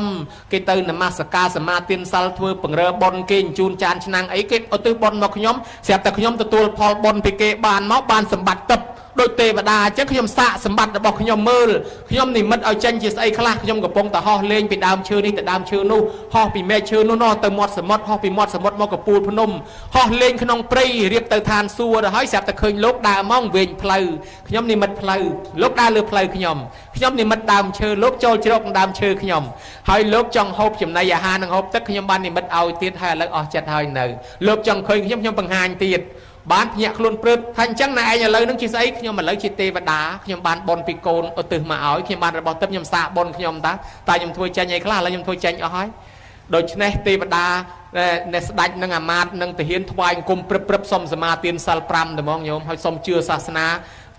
គេទៅនមស្ការសមាទានសិលធ្វើពង្រើបុណ្យគេអញ្ជូនចានឆ្នាំងអីគេឧទ្ទិសបុណ្យមកខ្ញុំស្រាប់តែខ្ញុំទទួលផលបុណ្យពីគេបានមកបានសម្បត្តិទឹកដូចទេវតាអញ្ចឹងខ្ញុំសាកសម្បត្តិរបស់ខ្ញុំមើលខ្ញុំនិមិត្តឲ្យចេញជាស្អីខ្លះខ្ញុំកំពុងតែហោះលេងពីដើមឈើនេះទៅដើមឈើនោះហោះពីមែកឈើនោះនោះទៅមាត់សមុទ្រហោះពីមាត់សមុទ្រមកកពូលភ្នំហោះលេងក្នុងព្រៃរៀបទៅឋានសួគ៌ទៅហើយស្រាប់តែឃើញលោកដើរមកវែងផ្លូវខ្ញុំនិមិត្តផ្លូវលោកដើរលើផ្លូវខ្ញុំខ្ញុំនិមិត្តដើមឈើលោកចូលជ្រកដើមឈើខ្ញុំហើយលោកចង់ហូបចំណីអាហារនិងហូបទឹកខ្ញុំបាននិមិត្តឲ្យទៀតហើយឥឡូវអស់ចិត្តហើយនៅលោកចង់ឃើញខ្ញុំខ្ញុំបង្ហាញទៀតបានភ្ញាក់ខ្លួនព្រឹតថាអញ្ចឹងណែឯងឥឡូវនឹងជាស្អីខ្ញុំឥឡូវជាទេវតាខ្ញុំបានបុណ្យពីកូនឧទ្ទិសមកឲ្យខ្ញុំបានរបស់ទឹកខ្ញុំសាកបុណ្យខ្ញុំតាតែខ្ញុំធ្វើចេញអីខ្លះឥឡូវខ្ញុំធ្វើចេញអស់ហើយដូច្នេះទេវតាអ្នកស្ដេចនិងអាមាត្យនិងទាហានថ្វាយអង្គមព្រឹបព្រឹបសុំសមាទានសិល5តែហ្មងញោមហើយសុំជឿសាសនា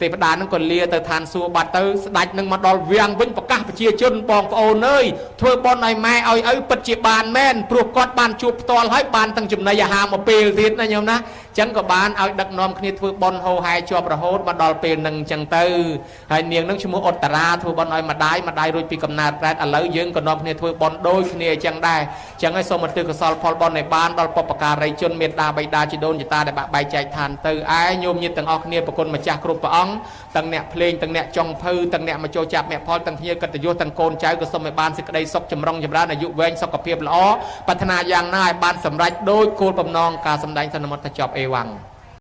ទេវតានឹងក៏លាទៅឋានសួគ៌បាត់ទៅស្ដេចនឹងមកដល់វាំងវិញប្រកាសប្រជាជនបងប្អូនអើយធ្វើបុណ្យឲ្យម៉ែឲ្យឪពិតជាបានមែនព្រោះគាត់បានជួបផ្ទាល់ហើយបានទាំងចំណីអាហារមកពេលទៀតណាញោមណាចឹងក៏បានឲ្យដឹកនាំគ្នាធ្វើបុណ្យហោហែជាប់រហូតមកដល់ពេលនឹងចឹងទៅហើយនាងនឹងឈ្មោះឧត្តរាធ្វើបុណ្យឲ្យម្ដាយម្ដាយរួចពីកំណើតប្រែតឥឡូវយើងក៏នាំគ្នាធ្វើបុណ្យដូចគ្នាចឹងដែរចឹងហើយសូមឧទ្ទិសកុសលផលបុណ្យឲ្យបានដល់បុព្វការីជនមេត្តាបិតាជីដូនជីតាដែលបាក់បែកចែកឋានទៅឯញោមញាតិទាំងអស់គ្នាប្រគុណម្ចាស់គ្រប់ព្រះអង្គទាំងអ្នកភ្លេងទាំងអ្នកចុងភៅទាំងអ្នកមកចូលចាប់មគ្គផលទាំងភ្ញៀវកិត្តិយសទាំងកូនចៅក៏សូមឲ្យបានសេចក្តីសុខចម្រុងចម្រើនអាយុវែងសុខភាពល្អប្រាថ្នាយ៉ាងណាឲ្យបានសម្រេចដោយគោលបំណងការសម្ដែងសន្មតថាចប់អេវ៉ាំង